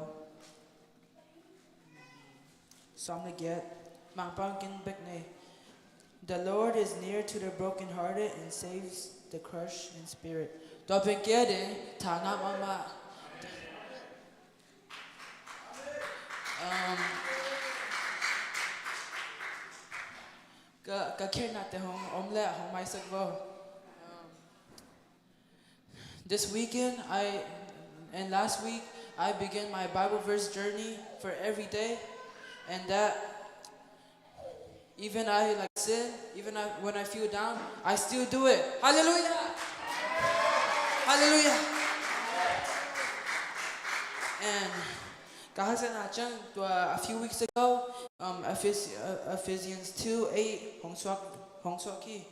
sawm le giat. Mangpang ken bek nei. The Lord is near to the brokenhearted and saves the crushed in spirit. Tua pen kia de, tha ngah mahmah. Um, ka, ka khelhnate hong om le hong maisak vo. Um, this weekend, I, and last week, I began my Bible verse journey for every day, and that Even I, like, sin, even I, when I feel down, I still do it. Hallelujah! Hallelujah! And ka haksatna ciang tua, a few weeks ago, um, Ephes-, uh, Ephesians two eight hong suak, hong suak hi.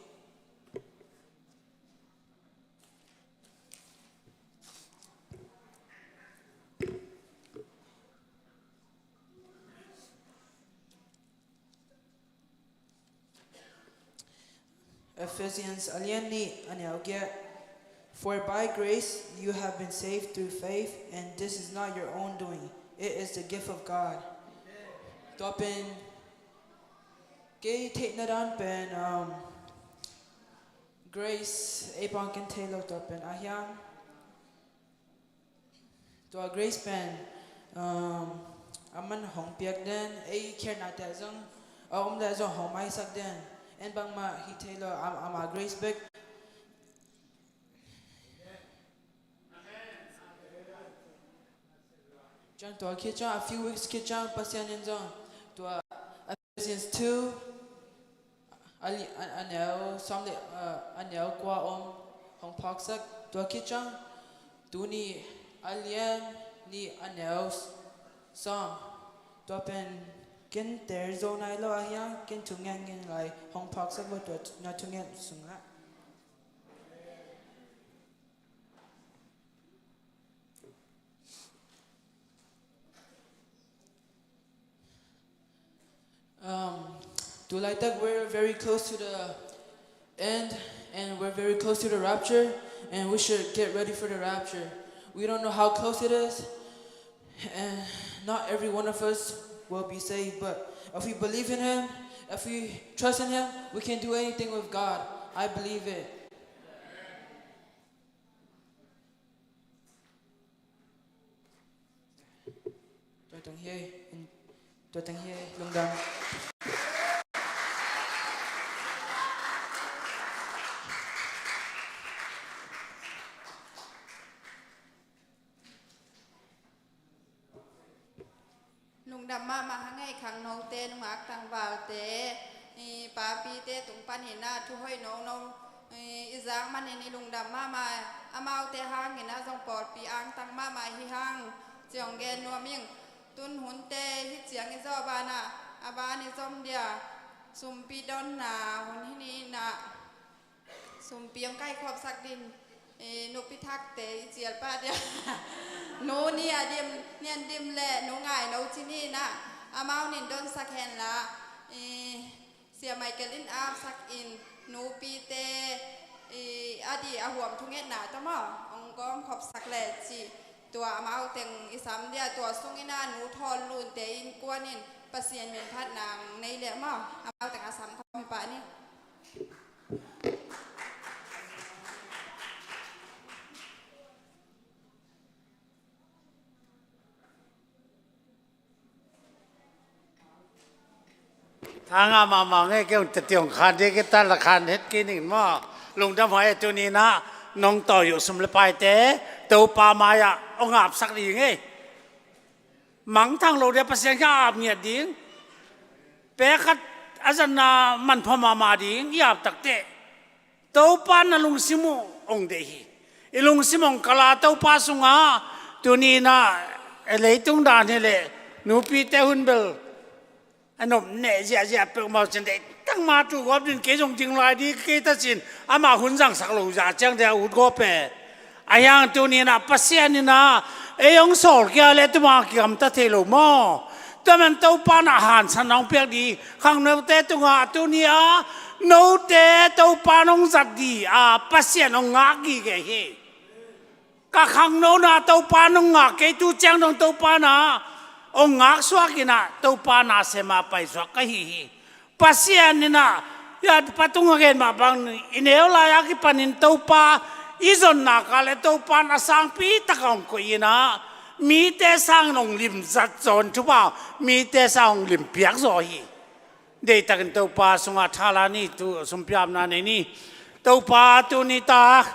Ephesians a lian nih, a neu giat. For by grace you have been saved through faith, and this is not your own doing. It is the gift of God. Tua pen, kei theihna dan pen, um, grace, ei pang ken thei lo tua pen, a hiang. Tua grace pen, um, aman hong piak den, ei khelhnate zong, a om le zong hong maisak den. En bangmah hi thei lo, am-, ama grace bek. Ciang tua khit ciang, a few weeks khit ciang, Pasian in zong, tua, Ephesians two, a li-, a, a neu sawm le, uh, a neu kua om hong phawksak, tua khit ciang, tuni a lian nih a neu s-, sawm. Tua pen ken tel zo nai lo a hiang, ken thungen ngen lai hong phawksak vo tua na thungen sungah. Um, tu laitak, we're very close to the end, and we're very close to the rapture, and we should get ready for the rapture. We don't know how close it is, and not every one of us will be saved, but if we believe in Him, if we trust in Him, we can do anything with God. I believe it. Tua teng hi, tua teng hi, lungdam. Lungdam mahmah hang ei, khangnote, nungak tangvalte, i papite tung panin ah thu hoih nono i, i zak manin i lungdam mahmah. Amaute hangin ah zong pawlpi angtang mahmah hi hang, ci hong gen nuam ing. Tun hunte hi ciang i zawh banah, a ban i zom dia, sumpi donna hun hi ni nah. Sumpi hong kaikhawmsak ding, eh, nupi thakte i cialpa dia. Nu ni a dim, nian dim le nu ngai no ci ni nah, amau nin donsak hen la, eh, Sia Michael in apsak in nupite, eh, a di a huam thungetna tawh maw, hong gawmkhopsak le ci. Tua amau teng i sam dia, tua sungin ah nu thawl lunte innkuan in Pasian min phat nang nei le maw, amau teng a sam khawm hi pah ni. Thanga mahmah ngei kei hong teti hong khan dih kei ta la khan het kei ning maw. Lungdam huai e, tuni inah nong tawi uh sum le paite Topa mai-ah hong apsak dih ngei. Mangthang lo dia Pasian kia ap ngiat ding. Pek khat a zatna manpha mahmah ding i ap takteh Topa na lungsim uh hong deih hi. I lungsim hong kala Topa sungah tuni inah leitung dan hileh nupite hun bel a nop neh ziahziah peuhmah uh cin deih tangma tu gawp din kei zong ding lai dih kei ta cin amah hun zangsak lo zah ciang dia ut gawp e. A hiang tuni inah Pasian inah ei hong sawl kia le tuma kigamta thei lo maw? Tua man Topa na hansan hong piak dih khangnote tungah tuni a note Topa nong zat dih a Pasian hong ngak gige hi. Ka khangnona Topa nong ngak kei, tu ciang dong Topa na hong ngak suak inah Topa na sema paisuak ka hi hi. Pasian inah ya patung a gen mah bang i neu lai a kipanin Topa i zonna ka le Topa na sangpi taka hong koih inah mite sang hong limzat zawn thupha mite sang hong limpiak zaw hi. Deihtakin Topa sungah thala ni, tu sumpiapna nei ni. Topa tuni tak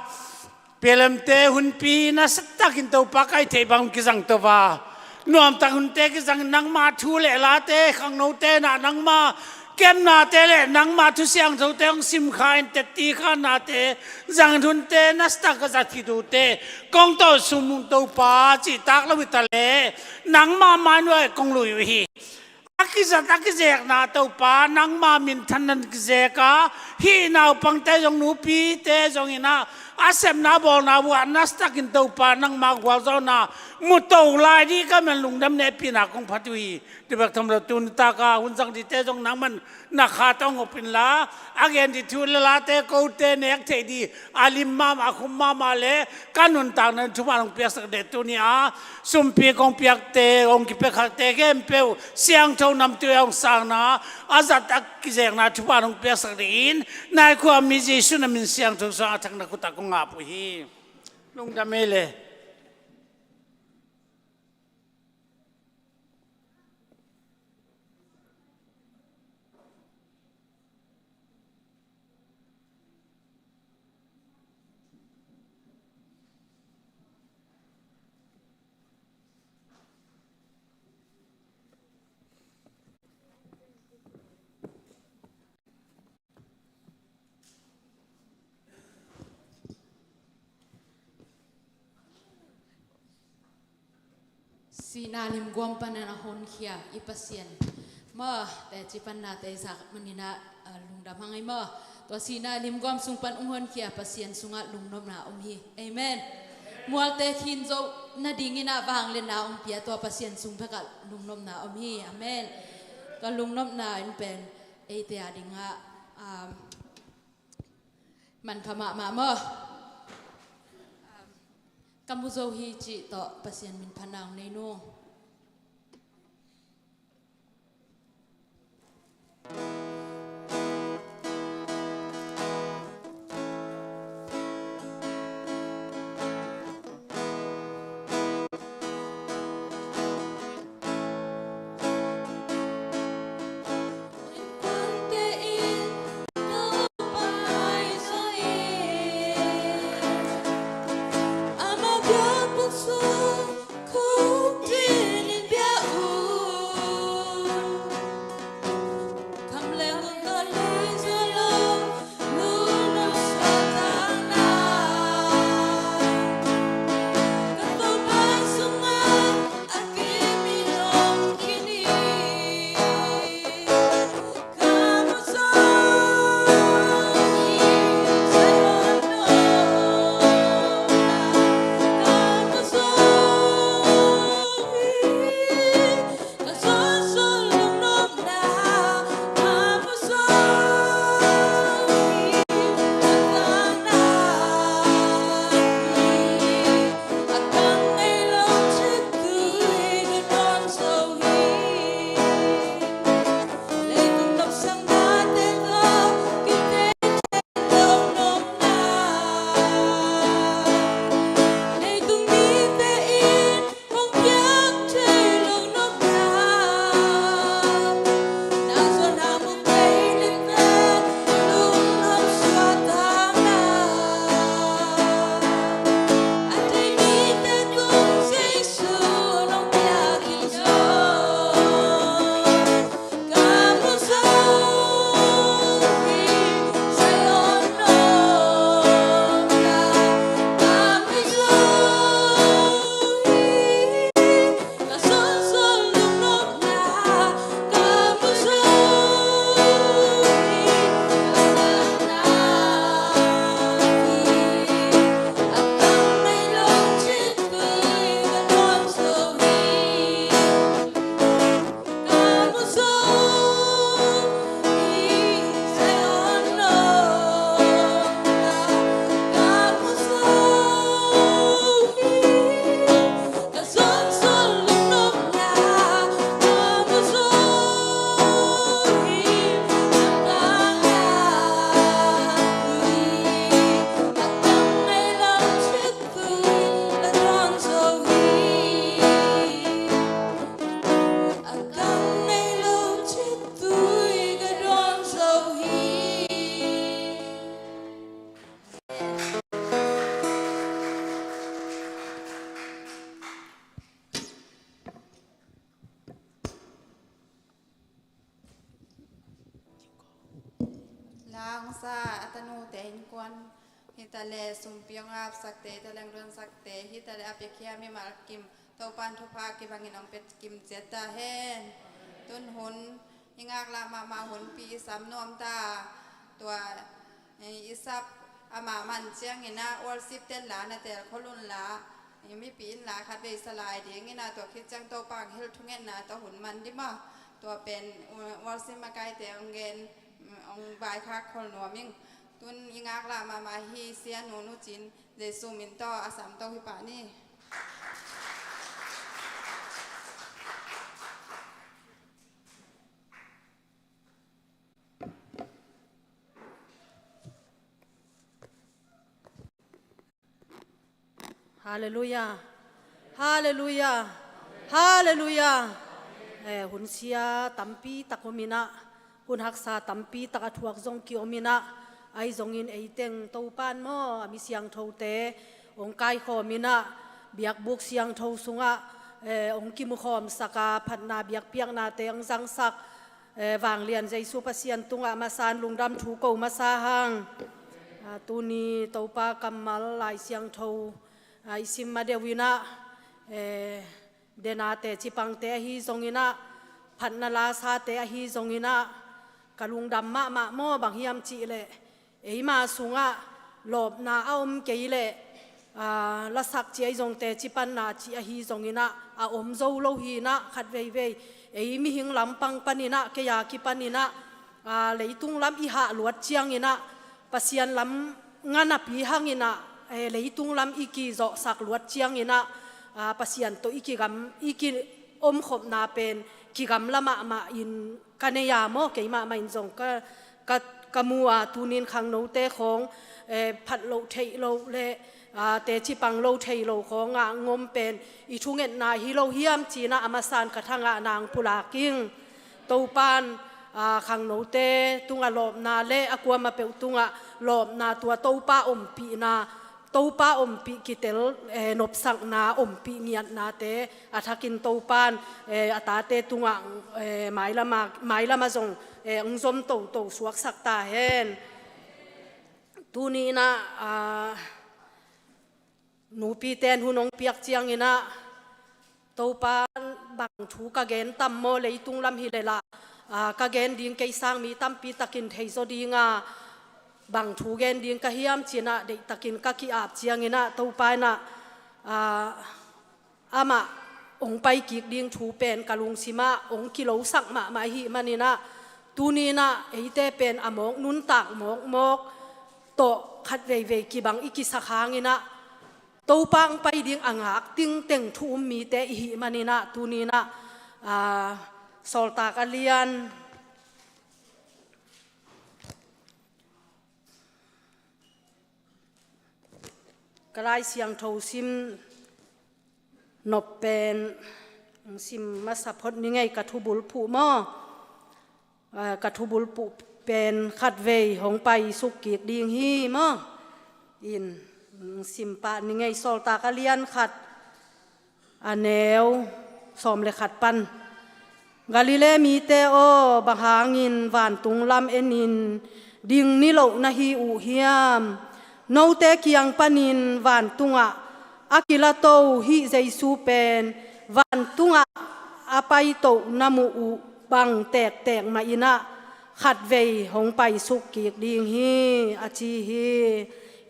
pialemte hunpi nasatakin Topa kaih theih bang kizang Topa nuamtak hunte kizang nangma thu le late khangnote na nangma kemnate le nangma thu siangthote hong simkha in tetti khannate zang hunte nasatak ka zat khit uhte kong tawh sum Topa cihtak lo hi ta le nangma mainuai kong lui uh hi. A kizat a kizekna Topa nangma minthan nan kizek a hih naupangte zong nupite zong inah a sepna bawlna buah nasatakin Topa nangma gualzawhna muto lai dih ka man lungdam nehpihna kong phat uh hi. Tubek tham lo tuni taka hun zang dihte zong nangman na khat hong up inla a gen dih thu le late kote nek theih dih a lim mahmah a khum mahmah le ka nuntakna thupha hong piaksak deh tuni a sumpi kong piakte hong kipiakhatte khempeuh siangtho namtui hong sangna a zat a kizekna thupha hong piaksak dih in nai khua mi Jesu na min siangtho suang a thakna khuta kong ngap uh hi. Lungdam ei le. Sihna limguam panin a honkhia i Pasian maw, teci panna tei sak maninah lungdam hang ei maw. Tua sihna limguam sung pan ung honkhia Pasian sungah lungnopna om hi. Amen. Mualte khin zo nadingin ah vangliatna ong pia tua Pasian sung bekah lungnopna om hi. Amen. Tua lungnopna in pen eite a dingah manpha mahmah maw? Ka mu zo hi cih tawh Pasian min phatna ong nei nung. Hong sa a tanute innkuan hi ta leh, sumpi hong apsakte hi ta leh, hong duansakte hi ta leh, a piakhia mimal kim Topan thupha kibangin hong pia kim ciat ta hen. Tun hun i ngaklah mahmah hunpi i sam nuam ta. Tua, eh, i sap amah man ciangin ah worship ten la na tel khol un la, eh, mipi in la khat vei sa lai dingin ah, tua khit ciang Topa hong hilh thungetna tawh hun man dih maw. Tua pen, eh, worship makaite hong gen, mm, hong vaikhak khol nuam ing. Tun i ngaklah mahmah hi Sia Nu Nu Cin, Jesu min tawh a sam to hi pah ni. Halleluiah. Halleluiah. Halleluiah. Eh, hun sia tampi tak om in ah, hun haksa tampi tak a thuak zong kiom in ah, ahi zongin ei teng Topan maw, a mi siangthote hong kaikhawm in ah, biakbuk siangtho sungah, eh, hong kimukhawmsak a, phatna biakpiaknate hong zangsak, eh, vanglian Jesu Pasian tungah masa-in lungdam thu ko masa hang. Ah, tuni Topa kammal Lai Siangtho, ah, i sim ma deuh in ah, eh, dena teci pangte ahi zongin ah, phatna lasate ahi zongin ah, ka lungdam mahmah maw, bang hiam cih leh, eima sungah lawpna a om kei leh, aa, lasak ci ahi zong, teci panna ci ahi zongin ah, a om zo lo hi in ah, khat veivei ei mihing lampang panin ah, kei a kipanin ah, aa, leitung lam i hah luat ciangin ah, Pasian lam nganapi hangin ah, eh, leitung lam i kizawhsak luat ciangin ah, aa, Pasian tawh i kigam, i kiomkhopna pen kigamla mahmah in ka nei a maw, keimah mah in zong ka, ka, ka mu a, tunin khangnote khawng, eh, phat loh theih loh le, ah, teci pang lo thei lo khawngah ngom pen i thungetna hi lo hiam ci-in ah, a masa-in ka thangahna hong pulak ing. Topan, ah, khangnote tungah lawpna le a kuamah peuh tungah lawpna, tua Topa ompihna, Topa ompih kitel, eh, nopsakna, ompih ngiatnate a thakin Topan, eh, a tate tungah, eh, mailama, mailama zong, eh, hong zom toto suaksak ta hen. Tuni in ah, ah, nupite in hun hong piak ciangin ah, Topa, bang thu ka gen tam maw, leitung lam hi leh lah, aa, ka gen ding kei sang mi tampi takin theizaw ding a, bang thu gen ding ka hiam ci-in ah deihtakin ka ki-ap ciangin ah, Topa in ah, aa, amah hong paikik ding thu pen ka lungsimah hong kilosak mahmah ahih manin ah, tuni in ah eite pen a mawk nuntak mawkmawk tawh khat veivei kibang i kisak hangin ah, Topa hong pai ding a ngak tingteng thu um mite i hih manin ah, tuni in ah, aa, Sawltak a lian, ka Lai Siangtho sim nop pen, sim masa phot ni ngei, ka thubulphuh maw. Ah, ka thubulphuh pen khatvei hong paisuk kik ding hi maw. In, sim pah ni ngei, Sawltak a lian khat, a neu sawm le khat pan. Galilee mite aw, bang hangin vantung lam enin ding niloh na hi uh hiam? Note kiang panin vantungah a kilato hih Jesu pen vantungah a paito na muh uh bang tektek mah in ah, khatvei hong paisuk kik ding hi, a ci hi.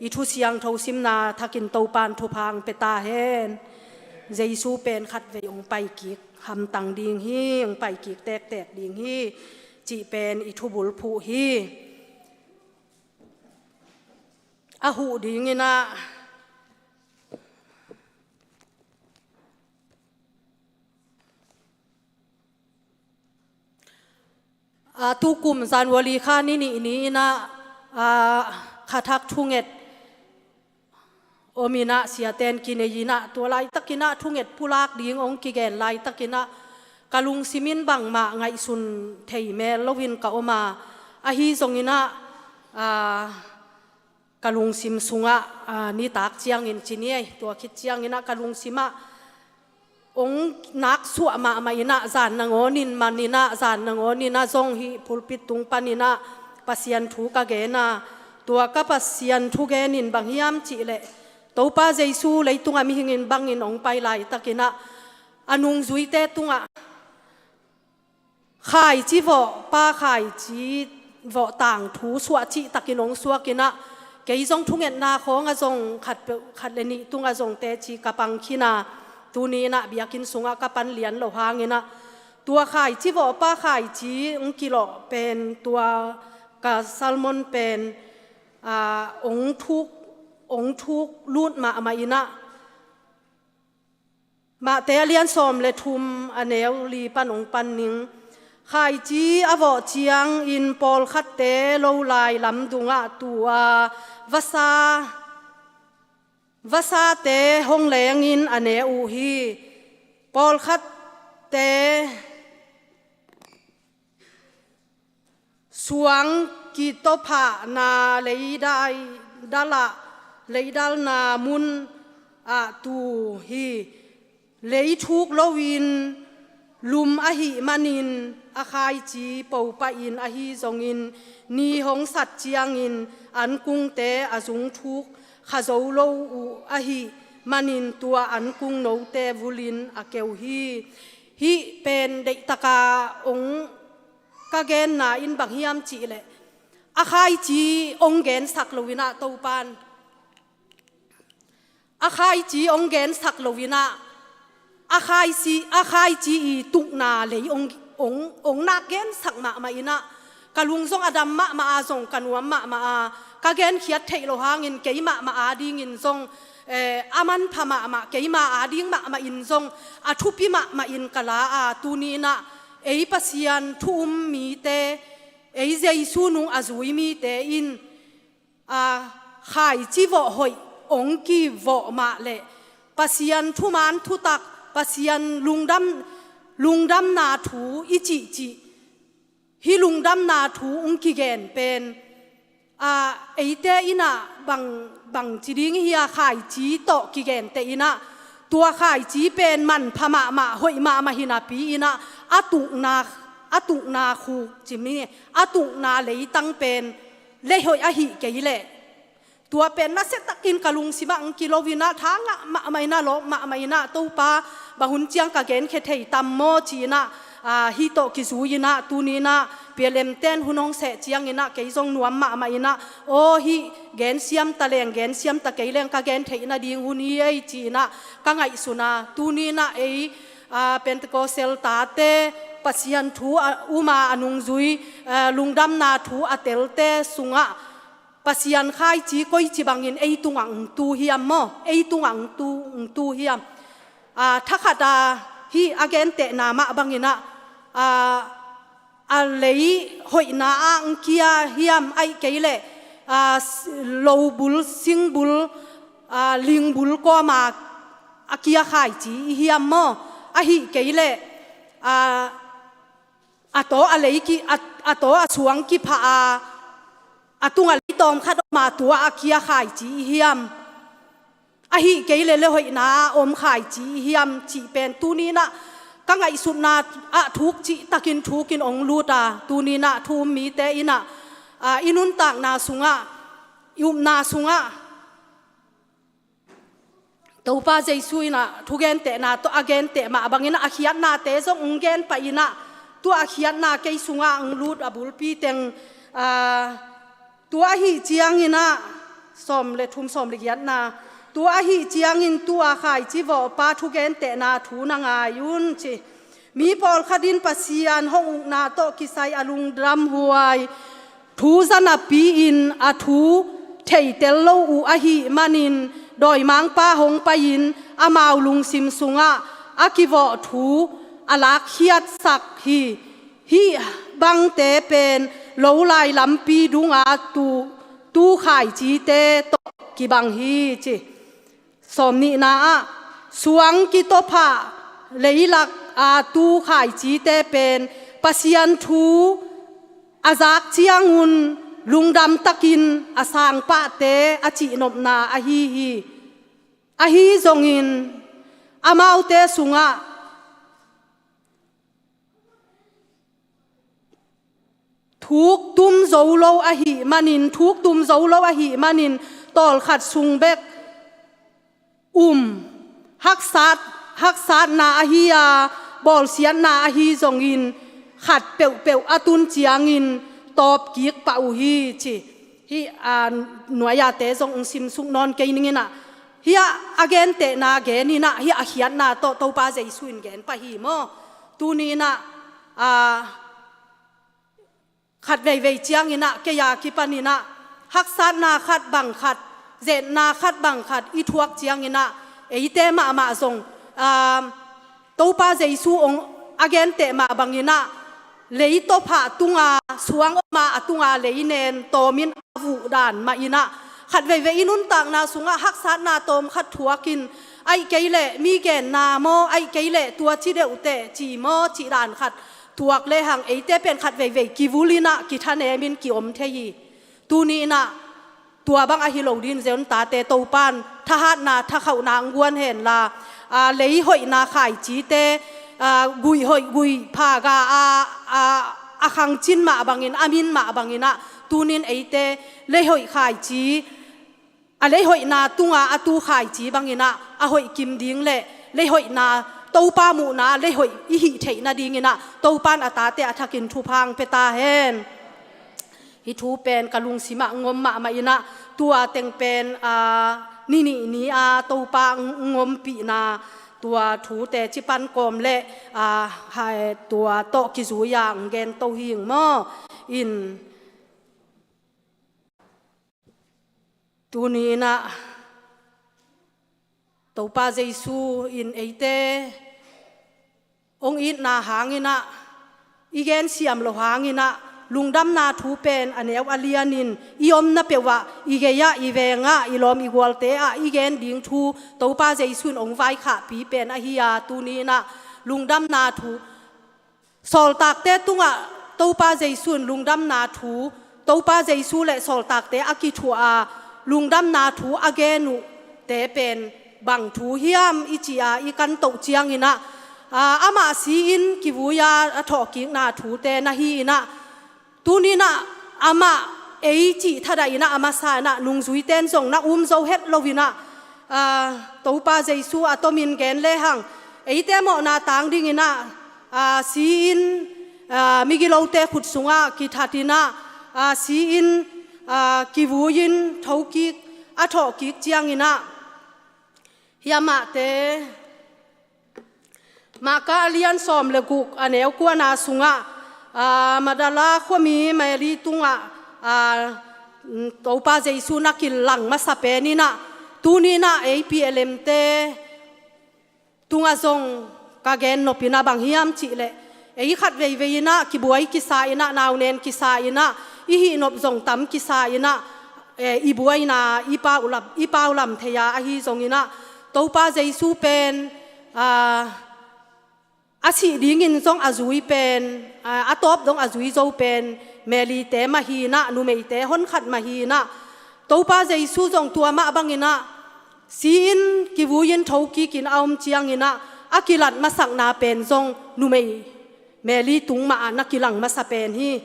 I thu siangtho simna thakin Topan thupha hong pia ta hen. Jesu pen khatvei hong paikik hamtang ding hi, hong paikik tektek ding hi, cih pen i thubulphuh hi. A huh dingin ah, a, tukum January kha ni nih ni-in ah, a, khathak thunget om in ah, siaten kinei in ah, tua laitakin ah thunget pulak ding hong kigen laitakin ah, ka lungsim in bangmah ngaihsun thei mel loin ka om a, ahi zongin ah, a, ka lungsim sungah, a, nitak ciangin ci ni ei, tua khit ciangin ah ka lungsim ah hong naksuah mahmah in ah, zan nangawnin man in ah, zan nangawnin ah zong hih pulpit tung panin ah Pasian thu ka gen a, tua ka Pasian thugen in bang hiam cih leh, Topa Jesu leitungah mihingin bangin hong pai laitakin ah, a nungzuite tungah khaici vawh pa, khaici vawh tangthu suah cihtakin hong suakin ah, kei zong thungetna khawngah zong khat peuh, khat le nih tungah zong teci ka pang khin a, tuni in ah biakinn sungah ka pan lian loh hangin ah, tua khaici vawh pa, khaici hong kilawh pen, tua ka sermon pen, aa, hong thuk, hong thuk lut mahmah in ah, Matthai a lian sawm le thum, a neu li pan hong pan ning. Khaici a vawh ciangin pawlkhatte lolai lam dungah tu a, vasa, vasate hong lengin a ne uh hi. Pawlkhatte suang kitophahna leidai, dal ah, leidalna mun ah tu hi. Lei thuk loin lum ahih manin a khaici po pahin, ahi zongin ni hong sat ciangin ankungte a zung thuk kha zo lo uh ahih manin tua ankung note vulin a keu hi. Hih pen deihtaka hong ka genna in bang hiam cih leh, a khaici hong gensak loin ah Topan, a khaici hong gensak loin ah, a khaici, a khaici i tukna lei hong, hong, hong nak gensak mahmah in ah, ka lung zong a dam mahmah a, zong ka nuam mahmah a, ka genkhiat theih loh hangin kei mahmah adingin zong, eh, a manpha mahmah, keima ading mahmah in zong a thupi mahmah in ka la a, tuni in ah ei Pasian thu um mite, ei Jesu nung a zui mite in, a, khaici vawh hoih hong kivawh mah leh, Pasian thuman thutak, Pasian lungdam, lungdamna thu i cihcih, hih lungdamna thu hong kigen pen, a, eite in ah bang, bang ci ding i hi a, khaici tawh kigen teh in ah, tua khaici pen manpha mahmah, hoih mahmah hi napi in ah, a tukna, a tukna khuk cim ni, a tukna leitang pen lei hoih ahih kei leh, tua pen nasia takin ka lungsimah hong kilo in ah, tha ngah mahmah in ah, lawp mahmah in ah, Topa, bang hun ciang ka genkhia thei tam maw ci in ah, a, hih tawh kizui in ah, tuni in ah P L M ten hun hong seh ciangin ah kei zong nuam mahmah in ah, aw, hih gensiam ta leng, gensiam ta kei leng ka gen theih nading hun hi ei ci in ah ka ngaihsun a, tuni in ah ei, a, Pentecostal tate, Pasian thu a um a, a nungzui, a, lungdamna thu a telte sungah Pasian khaici koici bangin ei tungah hong tu hiam maw? Ei tungah hong tu, hong tu hiam? A, thakhat a, hih a gentehna mah bangin ah, a, a lei hoihna ah hong kia hiam, ahih kei leh, a, s-, lo bul, sing bul, a, ling bul kawma a kia khaici i hiam maw? Ahih kei leh, a, a taw a lei ki, a, a taw a suang kipha a, a tungah lei tawmkhat om a, tua a kia khaici i hiam? Ahih kei leh lei hoihna a om khaici i hiam cih pen tuni in ah ka ngaihsutna ah thuk cihtakin thukin hong lut a, tuni in ah thu um mite in ah, a, i nuntakna sungah, i upna sungah Topa Jesu in ah thugentehna tawh a genteh mah bangin ah a khiatnate zong hong gen pah in ah, tua a khiatna kei sungah hong lut a bulpi teng, aa, tua ahih ciangin ah, sawm le thum, sawm le giatna, tua ahih ciangin tua khaici vawhpa thugentehna thu na ngai un ci. Mi pawlkhat in Pasian hong ukna tawh kisai a lungdamhuai thu za napi-in a thu theitel lo uh ahih manin, dawimangpa hong pai-in amau lungsim sungah a kivawh thu a lakkhiatsak hi. Hih bangte pen lolai lampi dunga tu, tu khaicite tawh kibang hi ci. Sawmnihna ah, suang kitophah leilak a tu khaicite pen Pasian thu a zak ciangun lungdam takin a sangpahte a cihnopna ahi hi. Ahi zongin amaute sungah kuk tum zo lo ahih manin, thuk tum zo lo ahih manin, tawlkhat sung bek um, haksat, haksatna ahi a, bawlsiatna ahi zongin, khat peuhpeuh a tun ciangin tawp kik pah uh hi, ci. Hih, a, nuai-ate zong ong simsuk nawn kei ning in ah, hih a, a gentehna gen in ah, hih a khiatna tawh Topa Jesu in gen pah hi maw. Tuni in ah, a, khat veivei ciangin ah, kei a kipan in ah, haksatna khat bang khat, zetna khat bang khat i thuak ciangin ah, eite mahmah zong, a, Topa Jesu ong a genteh mah bangin ah, lei tawphah tunga suang om a, a tunga lei nen tawmin a vuh dan mah in ah, khat veivei i nuntakna sungah haksatna tawm khat thuakin, ahih kei leh mi genna maw, ahih kei leh tua ci deuhteh ci maw, cih dan khat thuak lehang, eite pen khat veivei kivul in ah, kithanemin kiom thei hi. Tuni in ah, tua bang ahi lo dingin Zion tate Topan thahatna, thakhauhna ong guan hen la, a, lei hoihna khaicite, a, guih hoih, guih pha ga a, a, a khangcin mah bangin, a min mah bangin ah, tunin eite lei hoih khaici, a lei hoihna tunga a tu khaici bangin ah, a hoih kim ding leh lei hoihna, Topa muhna lei hoih i hih theih nadingin ah, Topan a tate a thakin thupha ong pia ta hen. Hih thu pen ka lungsimah ong om mahmah in ah, tua teng pen, a, ni nih ni a Topa ong, ong ompihna, tua thute ci pan kawm leh, a, hai, tua tawh kizui a ong gen to hi ing maw. In, tuni in ah, Topa Jesu in eite ong itna hangin ah, i gensiam loh hangin ah, lungdamna thu pen a neu a lianin i omna peuh ah, i gei ah, i veng ah, i lawm i gualte ah i gen ding thu Topa Jesu in ong vaikhahpih pen ahi a, tuni in ah lungdamna thu, sawltakte tungah Topa Jesu in lungdamna thu, Topa Jesu leh sawltakte a kithuah a, lungdamna thu a gen uhte pen bang thu hiam i ci a i kantoh ciangin ah, a, amah si-in kivui a, a thawhkikna thute na hi in ah, tuni in ah amah ei cih thadah in ah, a masa in ah nungzuite in zong na um zo het lo in ah, a, Topa Jesu a tomin gen lehang, eite mawhna tang dingin ah, a, si-in, a, migilote khut sungah kithat in ah, a, si-in, a, kivui-in thokik, a thawhkik ciangin ah, hih amahte, Marka a lian sawm leh guk, a neu kuana sungah, a, Magdala khuami Mary tungah, a, Topa Jesu na kilang masa pen in ah, tuni in ah ei P L M te tungah zong ka gen nop in ah bang hiam cih leh, ei khat veivei in ah kibuai kisa in ah, nau nen kisa in ah, i hih nop zong tam kisa in ah, eh, i buaina, i pau lam, i pau lam thei a, ahi zongin ah Topa Jesu pen, a, a sih dingin zong a zui pen, a, a tawp dong a zui zo pen Mary te mah hi in ah, numeite honkhat mah hi in ah, Topa Jesu zong tua mah bangin ah, si-in kivui-in thokikin a om ciangin ah, a kilat masakna pen zong numei Mary tung mah ah na kilang masa pen hi.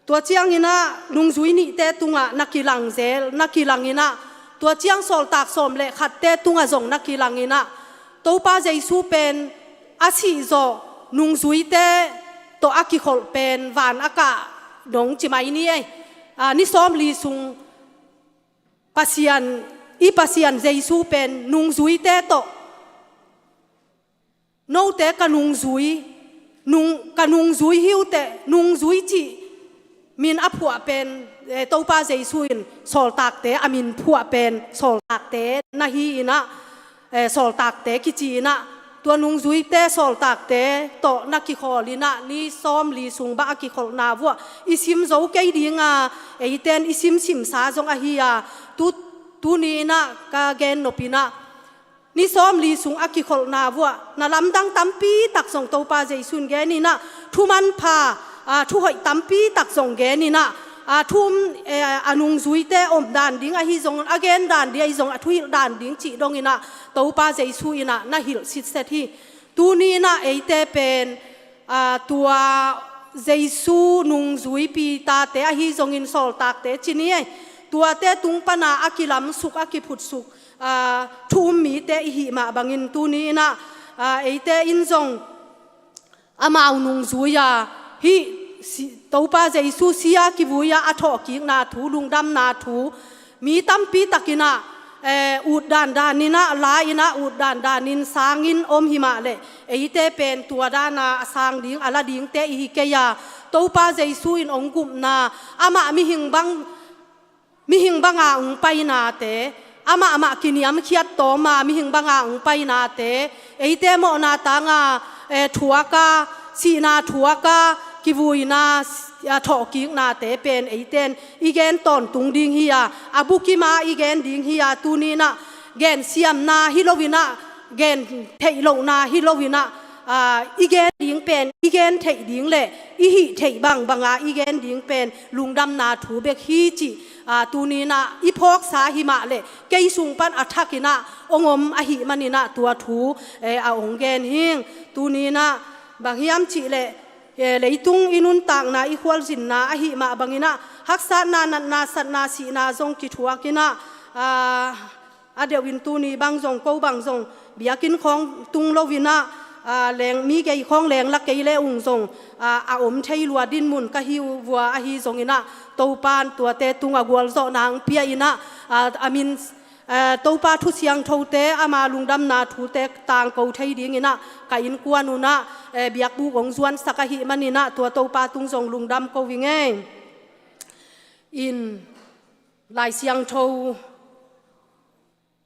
Tua ciangin ah nungzui nihte tungah na kilang zel, na kilang in ah, tua ciang sawltak sawm leh khatte tungah zong na kilang in ah, Topa Jesu pen a sih zawh nungzuite tawh a kikholh pen van a kah dong ci mai ni ei. A, ni sawmli sung Pasian, i Pasian Jesu pen nungzuite tawh, note ka nungzui, nung, ka nungzui hi uh teh, nungzui cih min a phuah pen, eh, Topa Jesu in sawltakte a min phuah pen sawltakte na hi in ah, eh, sawltakte kici in ah, tua nungzuite sawltakte tawh na kikhawl in ah, ni sawmli sung bang a kikholhna vuah i sim zo kei ding a, eite in i simsimsa zong ahi a, tu, tuni in ah ka gen nop in ah, ni sawmli sung a kikholhna vuah na lamdang tampi tak zong Topa Jesu in gen in ah, thu manpha, a, thu hoih tampi tak zong gen in ah, a, thu um, eh, a nungzuite om dan ding ahi zongin, a gen dan ding ahi zongin, a thuhilh dan ding cih dong in ah Topa Jesu in ah na hilh sitset hi. Tuni in ah eite pen, a, tua Jesu nungzuipi tate ahi zongin sawltakte ci ni ei. Tuate tung pana a kilamsuk, a kiphutsuk, aa, thu um mite i hih mah bangin tuni in ah, aa, eite in zong amau nungzui-a hih si-, Topa Jesu si-a kivui-a a thawhkikna thu, lungdamna thu, mi tampi takin ah, eh, utdan danin ah, la-in ah, utdan danin sangin om hi mah leh, eite pen tua dana a sang ding, a la dingte i hi kei a, Topa Jesu in hong gupna, amah mihing bang, mihing banga hong painate, amah mah kiniamkhiat tawma mihing banga hong painate, eite mawhna tanga, eh, thuaka, sihna thuaka, kivuina, a thawhkiknate pen eiten i gen tawntung ding hi-a, a bukima i gen ding hi-a, tuni in ah gensiamna hi loin ah, gen theih lohna hi loin ah, aa, i gen ding pen, i gen theih ding le i hih theih bangbanga i gen ding pen lungdamna thu bek hi cih, aa, tuni in ah i phawksa hi mah leh, kei sung pan a thakin ah hong om ahih manin ah tua thu, eh, a hong gen hing. Tuni in ah bang hiam cih leh, eh, leitung i nuntakna, i khualzinna ahih mah bangin ah haksatna, natna, satna, sihna zong kithuakin ah, aa, a deuhin tuni bang zong, ko bang zong, biakinn khawng tung loin ah, aa, leng, mi gei khawng lengla kei le ung zong, aa, a om thei lua dinmun ka hi uh vua ahi zongin ah, Topan tuate tungah gualzawhna hong pia in ah, aa, a min, aa, Topa thu siangthote, ama lungdamna thute tangko thei dingin ah ka innkuan un ah, eh, biakbuk hong zuansak ahih manin ah tua Topa tung zong lungdam ko ing ei. In Lai Siangtho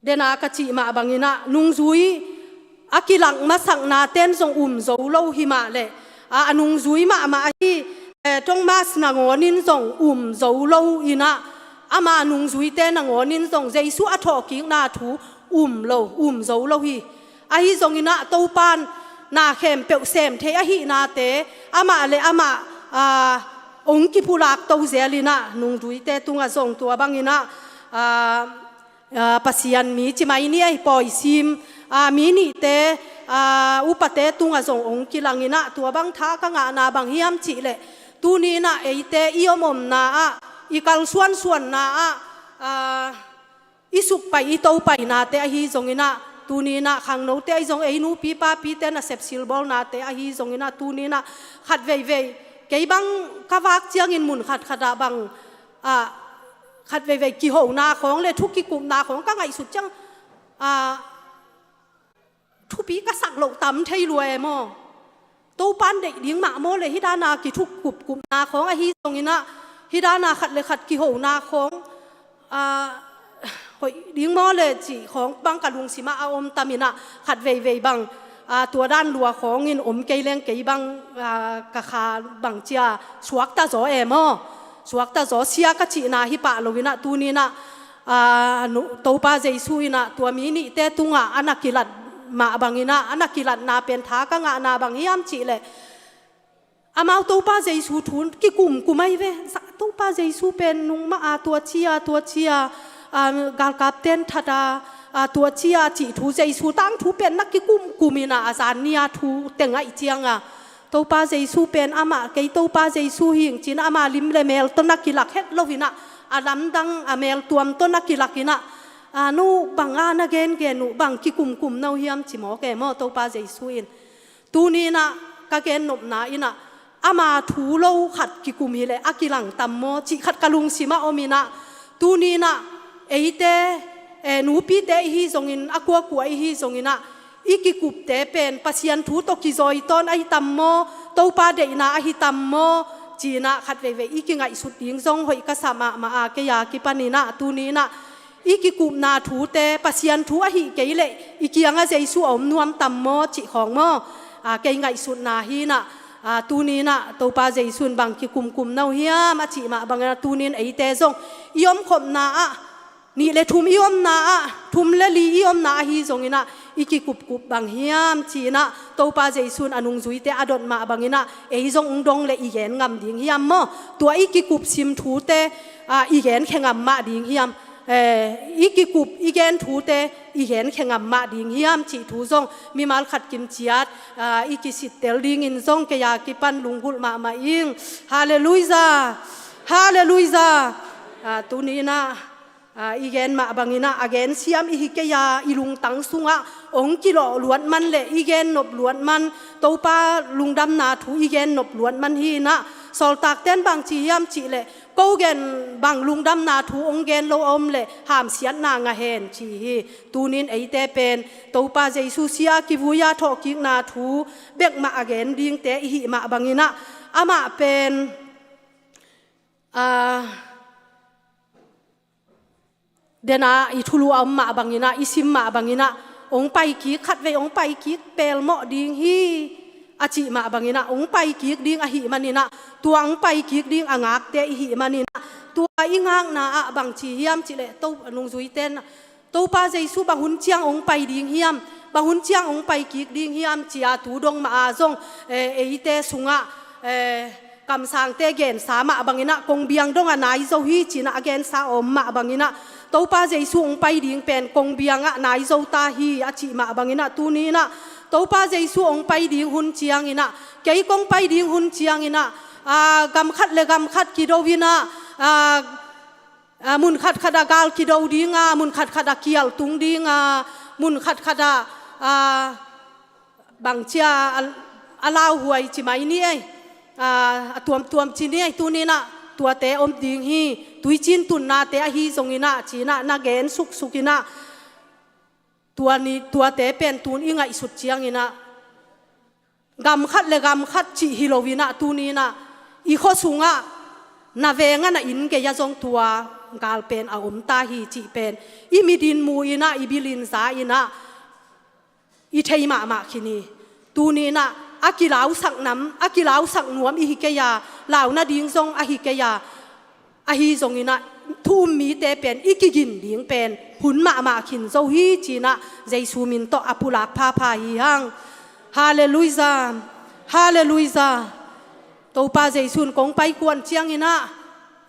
dena ka cih mah bangin ah, nungzui a kilak masaknaten zong um zo lo hi mah leh, a, a nungzui mahmah ahi, eh, Thomas nangawnin zong um zo lo in ah, ama nungzuite nangawnin zong Jesu a thawhkikna thu um lo, um zo lo hi. Ahi zongin ah Topan na khempeuh sem thei ahihnate, amah le amah, aa, hong kipulak to zelin ah, nungzuite tungah zong tua bangin ah, aa, aa, Pasian mi ci mai ni ei, pawisim, aa, mi nihte, aa, upate tungah zong hong kilangin ah, tua bang tha ka ngahna bang hiam cih leh, tuni in ah eite i om omna ah, i kalsuansuanna ah, aa, i sukpai, i topainate ahi zongin ah, tuni in ah khangnote ahi zong, ei nupi papite nasep silbawlnate ahi zongin ah, tuni in ah khat veivei, kei bang ka vak ciangin mun khatkhat ah bang, ah, khat veivei kihona khawng le thu kikupna khawng ka ngaihsut ciang, ah, thupi ka sak loh tam thei lua e maw. Topan deih ding mah maw le, hih dana kithu kupkupna khawng ahi zongin ah, hih dana khat le khat kihona khawng, aa, hoih ding maw le cih khawng bang ka lungsimah a om tamin ah, khat veivei bang, aa, tua dan lua khawngin om kei leng kei bang, aa, ka kha bang cia suakta zaw e maw. Suakta zaw, sia ka cihna hi pah loin ah, tuni in ah, aa, nu-, Topa Jesu in ah tua mi nihte tungah a na kilat mah bangin ah, a na kilatna pen tha ka ngahna bang hiam cih leh, amau Topa Jesu thu kikumkum ahi ve. Sa-, Topa Jesu pen nungmah a tua ci a, tua ci a, aa, galkapten that a, aa, tua ci a cih thu, Jesu tangthu pen na kikumkum in ah, a zan ni a thu teng ahih ciang a, Topa Jesu pen amah, kei Topa Jesu hi ing ci-in ama lim le mel tawh na kilak het loin ah, a lamdang a meltuam tawh na kilakin ah, a, no bang a na gengen uh, bang kikumkum na uh hiam ci mawk e maw Topa Jesu in. Tuni in ah ka gennopna in ah, ama thu lo khat kikum hileh a kilang tam maw cih khat ka lungsimah om in ah, tuni in ah eite, eh, nupite ihi zongin, a kuakua ihi zongin ah, i kikupte pen Pasian thu tawh kizawi tawn ahi tam maw, Topa deihna ahi tam maw, ci-in ah khat veivei i kingaihsut ding zong hoih ka sa mahmah a, kei a kipanin ah, tuni in ah i kikupna thute Pasian thu ahi kei leh i kiangah Jesu a om nuam tam maw cih khawng maw, a, kei ngaihsutna hi in ah, a, tuni in ah Topa Jesu in bang kikumkum na uh hiam a cih mah bangin ah, tuni in eite zong i omkhopna ah, nih le thum i omna ah, thum le li i omna ahi zongin ah, i kikupkup bang hiam ci-in ah, Topa Jesu in a nungzuite a dot mah bangin ah, ei zong ung dong le i gen ngam ding hiam maw? Tua i kikupsim thute, a, i genkhia ngam mah ding hiam? Eh, i kikup, i gen thute, i genkhia ngam mah ding hiam cih thu zong mimal khat kimciat, aa, i kisittel dingin zong kei a kipan lunggulh mahmah ing. Halleluijah. Halleluijah. Aa, tuni inah, aa, i gen mah banginah a gensiam ihi kei a, i lungtang sungah hong kilawh luat man le i gen nop luat man, Topa lungdamna thu i gen nop luat man hi inah, sawltakten bang ci hiam cih leh, ko gen bang lungdamna thu hong gen lo a om leh hamsiatna ngah hen ci hi. Tunin eite pen Topa Jesu sia kivui a thawhkikna thu bekmah a gen dingte ihih mah banginah, amah pen, aa, dena i thulu a om mah banginah, i sim mah banginah, hong paikik, khatvei hong paikik pelmawh ding hi, a cih mah banginah, hong paikik ding ahih maninah, tua hong paikik ding a ngakte ihih maninah, tua i ngakna ah bang ci hiam cih leh, to, nungzuite in, Topa Jesu bang hun ciang hong pai ding hiam, bang hun ciang hong paikik ding hiam ci a tu dong mah a zong, eh, eite sungah, eh, kamsangte gensa mah banginah kong biang dongah nai zo hi ci inah a gensa a om mah banginah, Topa Jesu hong pai ding pen kong biangah nai zo ta hi a cih mah banginah, tuni inah Topa Jesu hong pai ding hun cianginah, kei kong pai ding hun cianginah, aa, gam khat le gam khat kido inah, aa, aa, mun khatkhat ah gal kido ding a, mun khatkhat ah kial tung ding a, mun khatkhat ah, aa, bang ci a, a, a lauhuai ci mai ni ei, aa, a tuamtuam ci ni ei, tuni inah tuate om ding hi, tuicin tunnate ahi zonginah ci inah na gen suksuk inah, tua ni, tuate pen tun i ngaihsut cianginah, gam khat le gam khat cih hi lo inah, tuni inah i khua sungah na veng ah na inn gei ah zong tua gal pen a om ta hi cih pen i mit in mu inah, i bil in za inah, i thei mahmah khin hi. Tuni inah a kilausak nam, a kilausak nuam ihi kei a, lau nading zong ahi kei a, ahi zonginah thu um mite pen i kigin ding pen hun mahmah khin zo hi ci inah Jesu min tawh a pulak phapha hi hang. Halleluijah. Halleluijah. Topa Jesu in kong paikuan cianginah,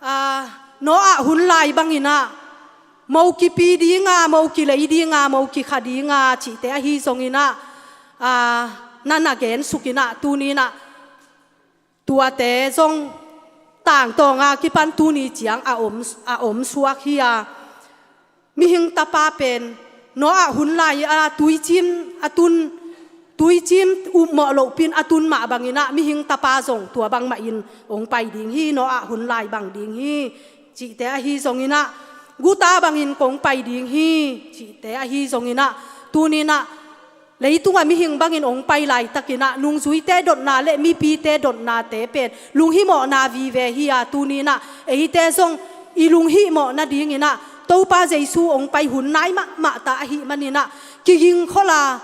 aa, Noah hun lai banginah, mo kipi ding a, mo kilei ding a, mo kikha ding a cihte ahi zonginah, aa, na na gen suk inah, tuni inah tuate zong tangtawng a kipan tuni ciang a om, a om suak hi a, mihing tapa pen Noah hun lai a tuicim a tun, tuicim upmawh lohpin a tun mah banginah mihing tapa zong tua bangmahin hong pai ding hi, Noah hun lai bang ding hi cihte ahi zonginah, guta bangin kong pai ding hi cihte ahi zonginah, tuni inah leitungah mihing bangin hong pai laitakinah nungzuite dotna le mipite dotnate pen lunghimawhna vive hi a, tuni inah eite zong i lunghimawh nadinginah Topa Jesu hong pai hun nai mahmah ta ahih maninah kigingkhol a,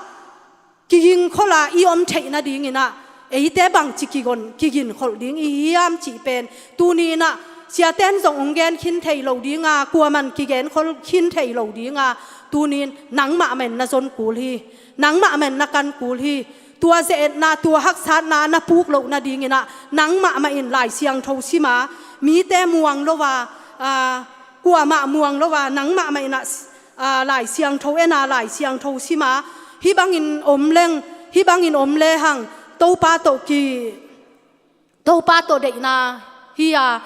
kigingkhol a i om theih nadinginah eite bangci kigon, kiginkholh ding i hiam cih pen tuni inah siaten zong hong gen khin thei lo ding a, kuaman kigenkhol khin thei lo ding a, tunin nangmah mah in na zon kul hi. Nangmah mah in na kan kul hi. Tua ze-etna, tua haksatna na puk loh nadinginah nangmah mah in Lai Siangtho sim a, mite muang lo a, aa, kuamah muang lo a, nangmah mah inah, aa, Lai Siangtho en a, Lai Siangtho sim a, hih bangin om leng, hih bangin om lehang Topa tawh ki, Topa tawh deihna hi a,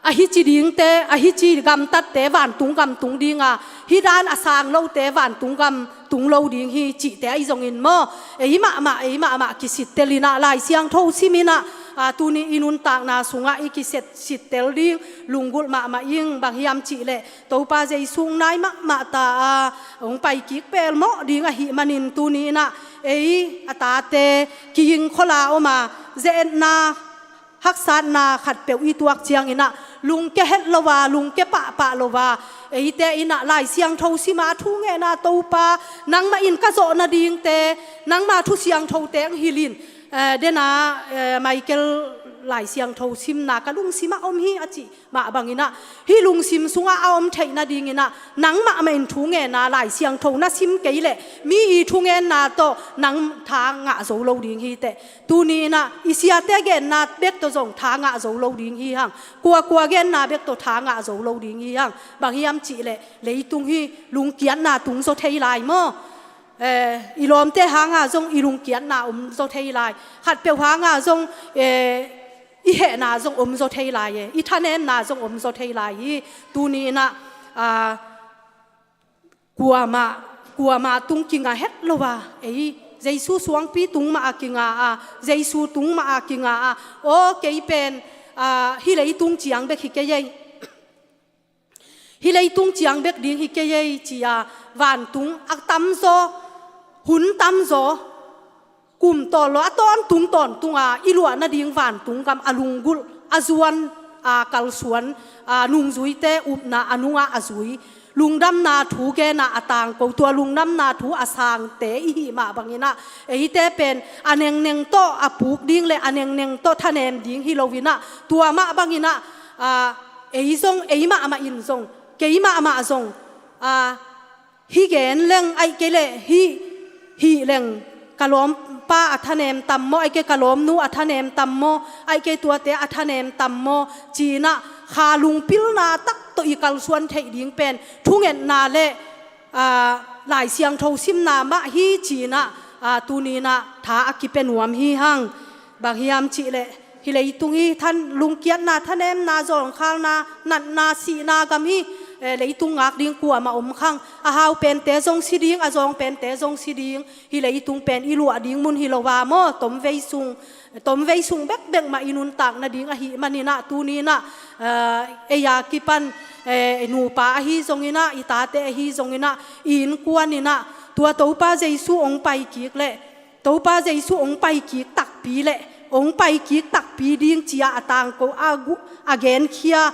a hici dingte, a hici gamtatte vantung gam tung ding a, hih dan a sang lote vantung gam tung lo ding hi cihte ahi zongin maw, ei mahmah, ei mahmah kisittel inah, Lai Siangtho sim inah, aa, tuni i nuntakna sungah i kiset, sittel ding lunggulh mahmah ing. Bang hiam cih leh Topa Jesu hong nai mahmah ta a, hong paikik pelmawh ding ahih manin tuni inah ei a tate kigingkhol a om a, ze-etna, haksatna khatpeuh i tuak cianginah lungke het lo a, lungke pahpah lo a, eite inah Lai Siangtho sim a, thu ngen a, Topa, nangmah in ka zawh nadingte, nangma thu siangthote hong hilh in, eh, dena, eh, Michael Lai Siangtho simna ka lungsimah om hi a cih mah banginah, hih lungsim sungah a om theih nadinginah nangmah mah in thu ngen a, Lai Siangtho na sim kei leh mi i thu ngenna tawh nang tha ngah zo lo ding hi teh. Tuni inah i siate genna bek tawh zong tha ngah zo lo ding hi hang. Kuakua genna bek tawh tha ngah zo lo ding hi hang. Bang hiam cih leh leitung hi lungkiatna tung zaw thei lai maw? Eh, i lawmte hanga zong i lungkiatna om zaw thei lai. Khatpeuh hanga zong, eh, i hehna zong om zaw thei lai e. I thanemna zong om zaw thei lai hi. Tuni inah, ah, kuamah, kuamah tung kinga het lo a, ei, Jesu suangpi tung mah a kinga a, Jesu tung mah a kinga a, aw, kei pen, ah, hih leitung ciang bek hi kei ei. Hih leitung ciang bek ding hi kei ei, ci-a vantung a tamzaw, hun tamzaw, kum tawllo a tawntung tawntunga i luah nading vantung gam a lunggulh, a zuan, a kalsuan, a nungzuite upna a nungah a zui, lungdamna thu gena a tangko, tua lungdamna thu a sangte i hih mah banginah, eite pen a nengneng tawh a puk ding le a nengneng tawh thanem ding hi loinah, tua mah banginah, a, ei zong, ei mahmah in zong, kei mahmah zong, a, hih gen leng, aih kei leh hih, hih leng, ka lawmpa a thanem tam maw, aih kei ka lawmnu a thanem tam maw, aih kei tuate a thanem tam maw, ci-inah kha lungpilna tak tawh i kalsuan theih ding pen thungetna le, a, Lai Siangtho simna mah hi ci-inah, a, tuni inah tha a kipia nuam hi hang. Bang hiam cih leh hih leitung hi than, lungkiatna, thanemna, zawngkhalna, natna, sihna gam hi. Eh, leitung ngak ding kuamah om khang. A hau pente zong si ding, a zawng pente zong si ding. Hih leitung pen i luah ding mun hi lo a maw, tomvei sung, tomvei sung bekbek mah i nuntak nading ahih maninah, tuni inah, eh, ei a kipan, eh, nupa ahi zonginah, i tate ahi zonginah, i innkuan inah tua Topa Jesu hong pai kik leh, Topa Jesu hong pai kik takpi le hong pai kik takpi ding ci-a a tangko a gu-, a genkhia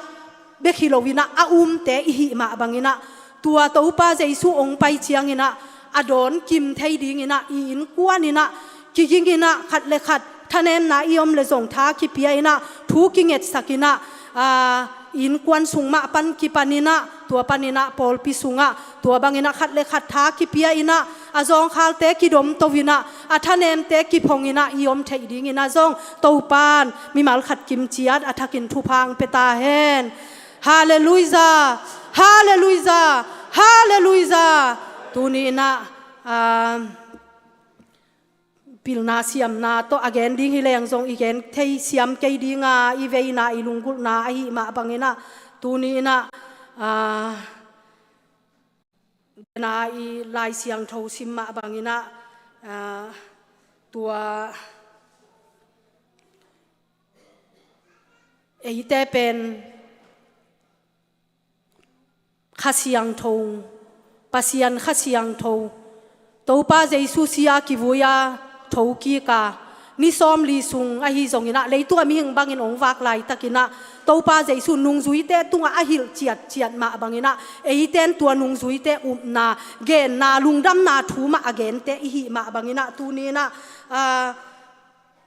bek hi loinah a umte i hih mah banginah, tua Topa Jesu hong pai cianginah a dawn kim thei dinginah i innkuan inah kiginginah khat le khat thanemna i om le zong tha kipia inah thu kingetsak inah, a, innkuan sung mah pan kipan inah, tua pan inah pawlpi sungah, tua bang inah khat le khat tha kipia inah, a zawngkhalte kidomto inah, a thanemte kiphong inah i om theih ding inah zong Topan mimal khat kim ciat a thakin thupha hong pia ta hen. Halleluijah! Halleluijah! Halleluijah! Tuni inah, ah, pilna siamna tawh a gen ding hi leng zong i gen thei siam kei dinga, i veina, i lunggulhna ahih mah banginah, tuni inah, ah, na i Lai Siangtho sim mah banginah, ah, tua eite pen Kha Siangtho, Pasian Kha Siangtho, Topa Jesu si-a kivui-a thokik a, ni sawmli sung ahi zonginah, leitung a mihing bangin hong vak laitakinah, Topa Jesu nungzuite tungah a hilh ciatciat mah banginah, eiten tua nungzuite upna, genna, lungdamna thu mah a gente i hih mah banginah, tuni inah, ah,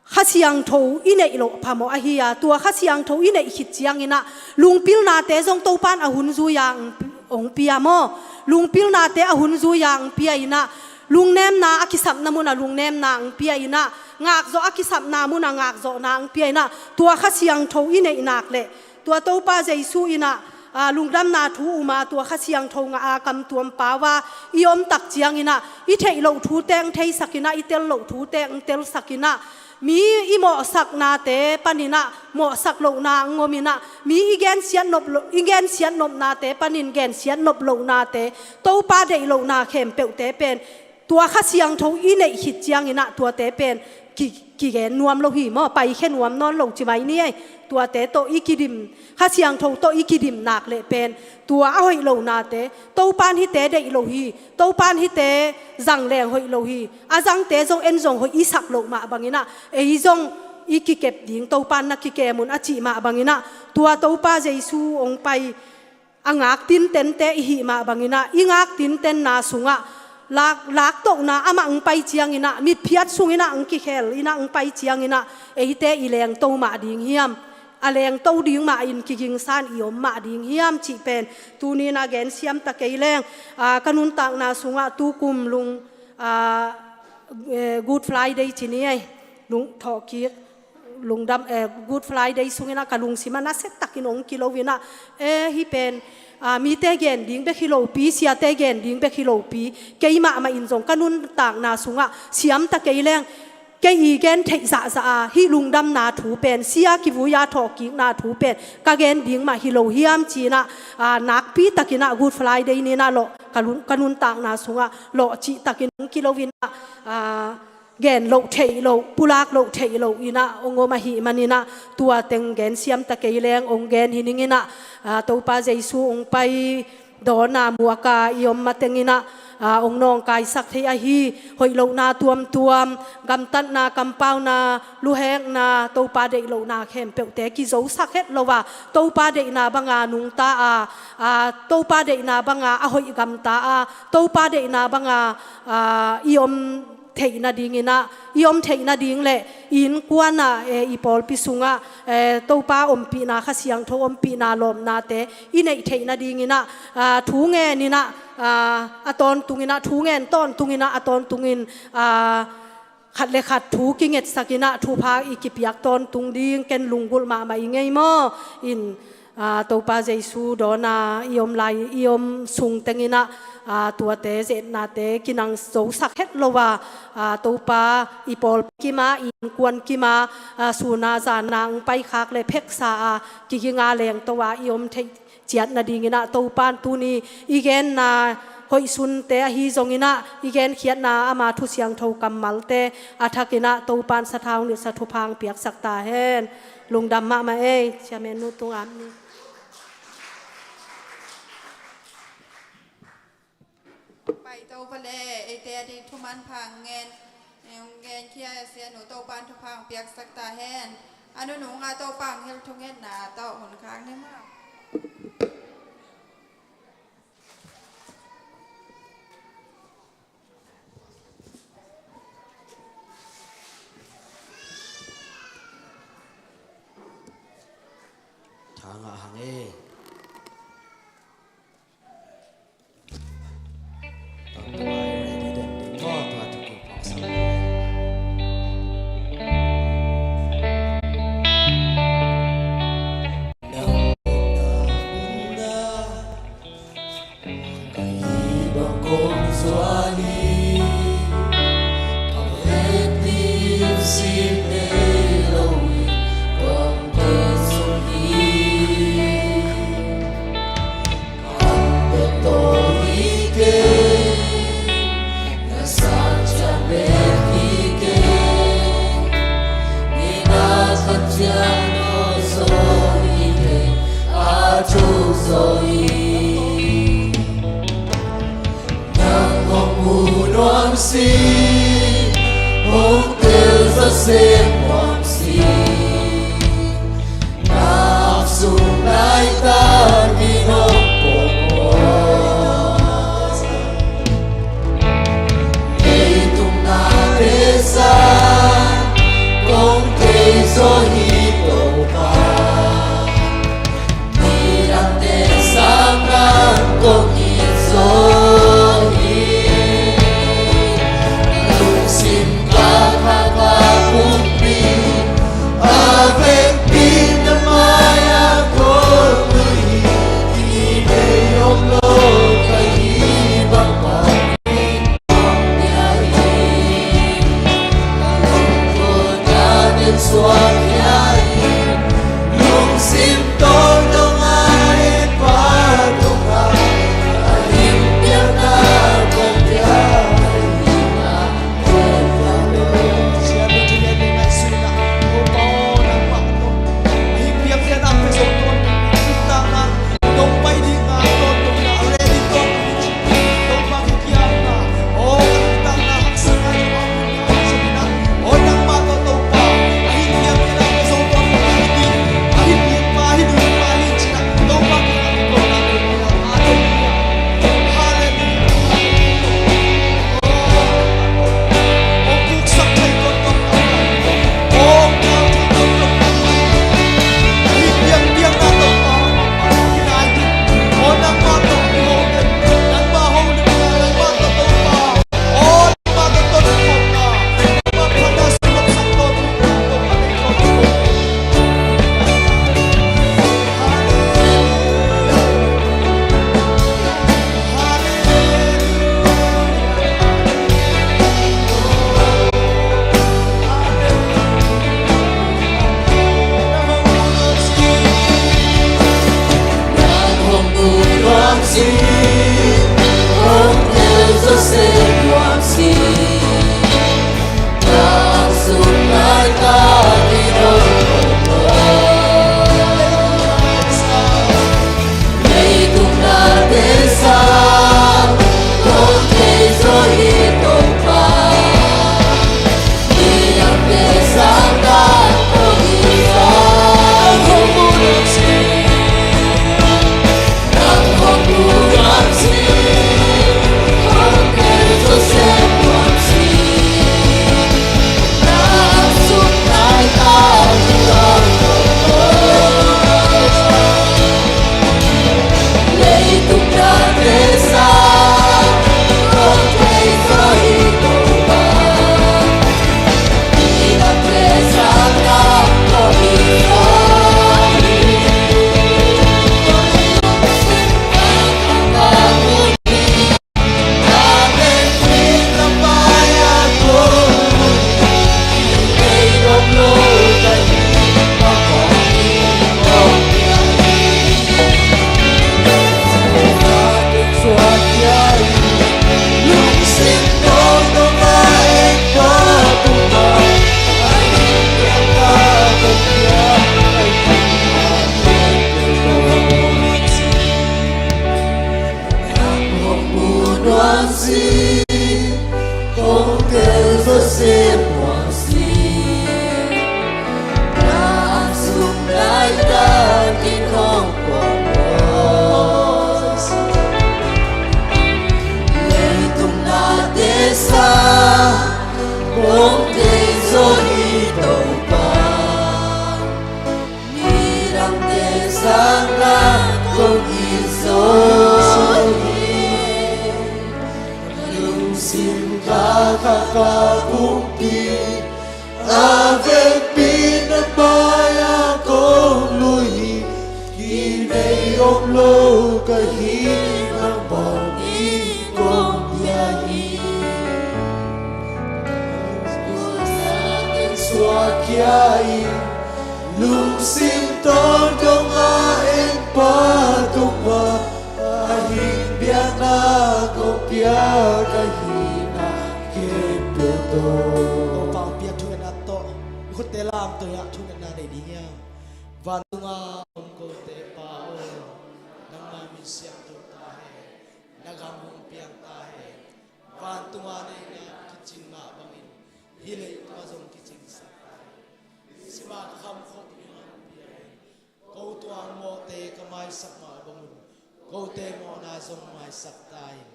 Kha Siangtho i neih loh phamawh ahi a, tua Kha Siangtho i neih khit cianginah, lungpilnate zong Topan a hun zui-a hong pi-, hong pia maw? Lungpilnate a hun zui-a hong pia inah, lungnemna a kisapna munah lungnemna hong pia inah, ngakzawh a kisapna munah ngakzawhna hong pia inah, tua Kha Siangtho i neih nak leh, tua Topa Jesu inah, aa, lungdamna thu um a, tua Kha Siangtho ngah a, kam tuam pau a i om tak cianginah, i theih loh thute hong theisakinah, i tel loh thute hong telsakinah, mi i mawhsaknate paninah mawhsak lohna hong ominah, mi i gensiat nop lo-, i gensiat nopnate panin gensiat nop lohnate, Topa deih lohna khempeuhte pen, tua Kha Siangtho i neih khit cianginah tuate pen ki, kigen nuam lo hi maw, paikhia nuam nawn lo ci mai ni ei. Tuate tawh i kidim, Kha Siangtho tawh i kidim nak leh pen, tua a hoih lohnate, Topan hihte deih lo hi, Topan hihte zang leng hoih lo hi, a zangte zong en zong hoih i sak loh mah banginah, ei zong i kikep ding Topan na kikem un a cih mah banginah, tua Topa Jesu hong pai a ngak tintente i hih mah banginah, i ngak tintenna sungah lak, laktohna amah hong pai cianginah, mitphiat sunginah hong kikhel inah hong pai cianginah, eite i lengto mah ding hiam? A lengto ding mah in kigingsan i om mah ding hiam cih pen tuni inah gen siam ta kei leng. Aa, ka nuntakna sungah tukum lung, aa, eh, Good Friday ci ni ei, lung thawhkik, lungdam, eh, Good Friday sunginah ka lungsimah nasia takin hong kilo inah, eh, hih pen, ah, mite gen ding bek hi lopi, siate gen ding bek hi lopi, keimah mah in zong ka nuntakna sungah siam ta kei leng, kei i gen theih zahzah a, hih lungdamna thu pen, sia kivui-a thawhkikna thu pen ka gen ding mah hi lo hiam ci inah, ah, nakpi takinah Good Friday ni inah lawh, ka lun-, ka nuntakna sungah lawh cih takin hong kilo inah, ah, gen loh theih loh, pulak loh theih loh inah hong om ahih maninah, tua teng gen siam ta kei leng, hong gen hi ning inah, aa, Topa Jesu hong pai dawna muaka i om mateng inah, aa, hong nawngkaisak thei ahi, hoih lohna tuamtuam, gamtatna, kampauna, luhekna, Topa deih lohna khempeuhte kizosak het lo a, Topa deihna banga nungta a, aa, Topa deihna banga a hoih gamta a, Topa deihna banga, aa, i om theih nadinginah, i om theih nading le i innkuanah, eh, i pawlpi sungah, eh, Topa ompihna, Kha Siangtho ompihna lawpnate i neih theih nadinginah, ah, thu ngeninah, ah, a tawntunginah, thu ngen tawntunginah, a tawntungin, ah, khat le khat thu kingetsakinah thupha i kipiak tawntung ding ken lunggulh mahmah i ngei maw? In, aa, Topa Jesu dawna i om lai, i om sung tenginah, aa, tuate zetnate kinang zosak het lo a, aa, Topa i pawlpi kima, i innkuan kima, aa, suna zana hong paikhak le pheksa a, kiginga lengto a i om theih ciat nadinginah Topan tuni i genna hoihsunte ahi zonginah i genkhiatna ama thu siangtho kammalte a thakinah Topan sathau nilsa thupha hong piaksak ta hen. Lungdam mahmah ei, Chairman nu tung ap ni. Pai to vale, eite a ding thuman pha ngen, ngen khia sia nu Topan thupha hong piaksak ta hen. A nunung a Topa hong hel thungetna tawh hun khak ni maw. Thangah hang e. Tawh tua i ready den ding maw, tua thuku phawksak ding. Nang hong mu nuam sin, hong tel zaw sem nuam sin. Nak sung naitak in hong pom aw. Leitung na te sa kong thei zaw hi Topa. Midangte sang nang kong it zaw hi. Lungsim ka khak a pumpi A kumpi a vekpi na mai-ah kong lui hi. Kinei om lo ka hih mah bangin kong pia hi. Suak khia in lungsim tawng dong a en pa tungah a hing biakna kong pia ka hihna khempeuh tawh. Topa hong piak thungetna tawh i khutte lamto hi-ah thungetna nei ding hi. Vantunga om kote Pa aw, nangma min siangtho ta hen. Na gam hong piang ta hen. Vantunga neihna kicing mah bangin hih leitungah zong kicingsak ta hen. Sima ka khamkhop ding hong pia in. Ko tuang mawhte ka maisak mah bangun kote mawhna zong maisak ta in.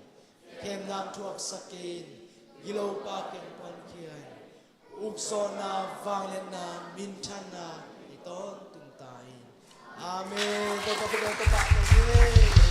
Khemna thuaksak kei in. Gilo Pa kiang phuankhia in. Ukzawhna, vangliatna, minthanna i tawntung ta in. Amen. Topa, Topa, Topa, Topa.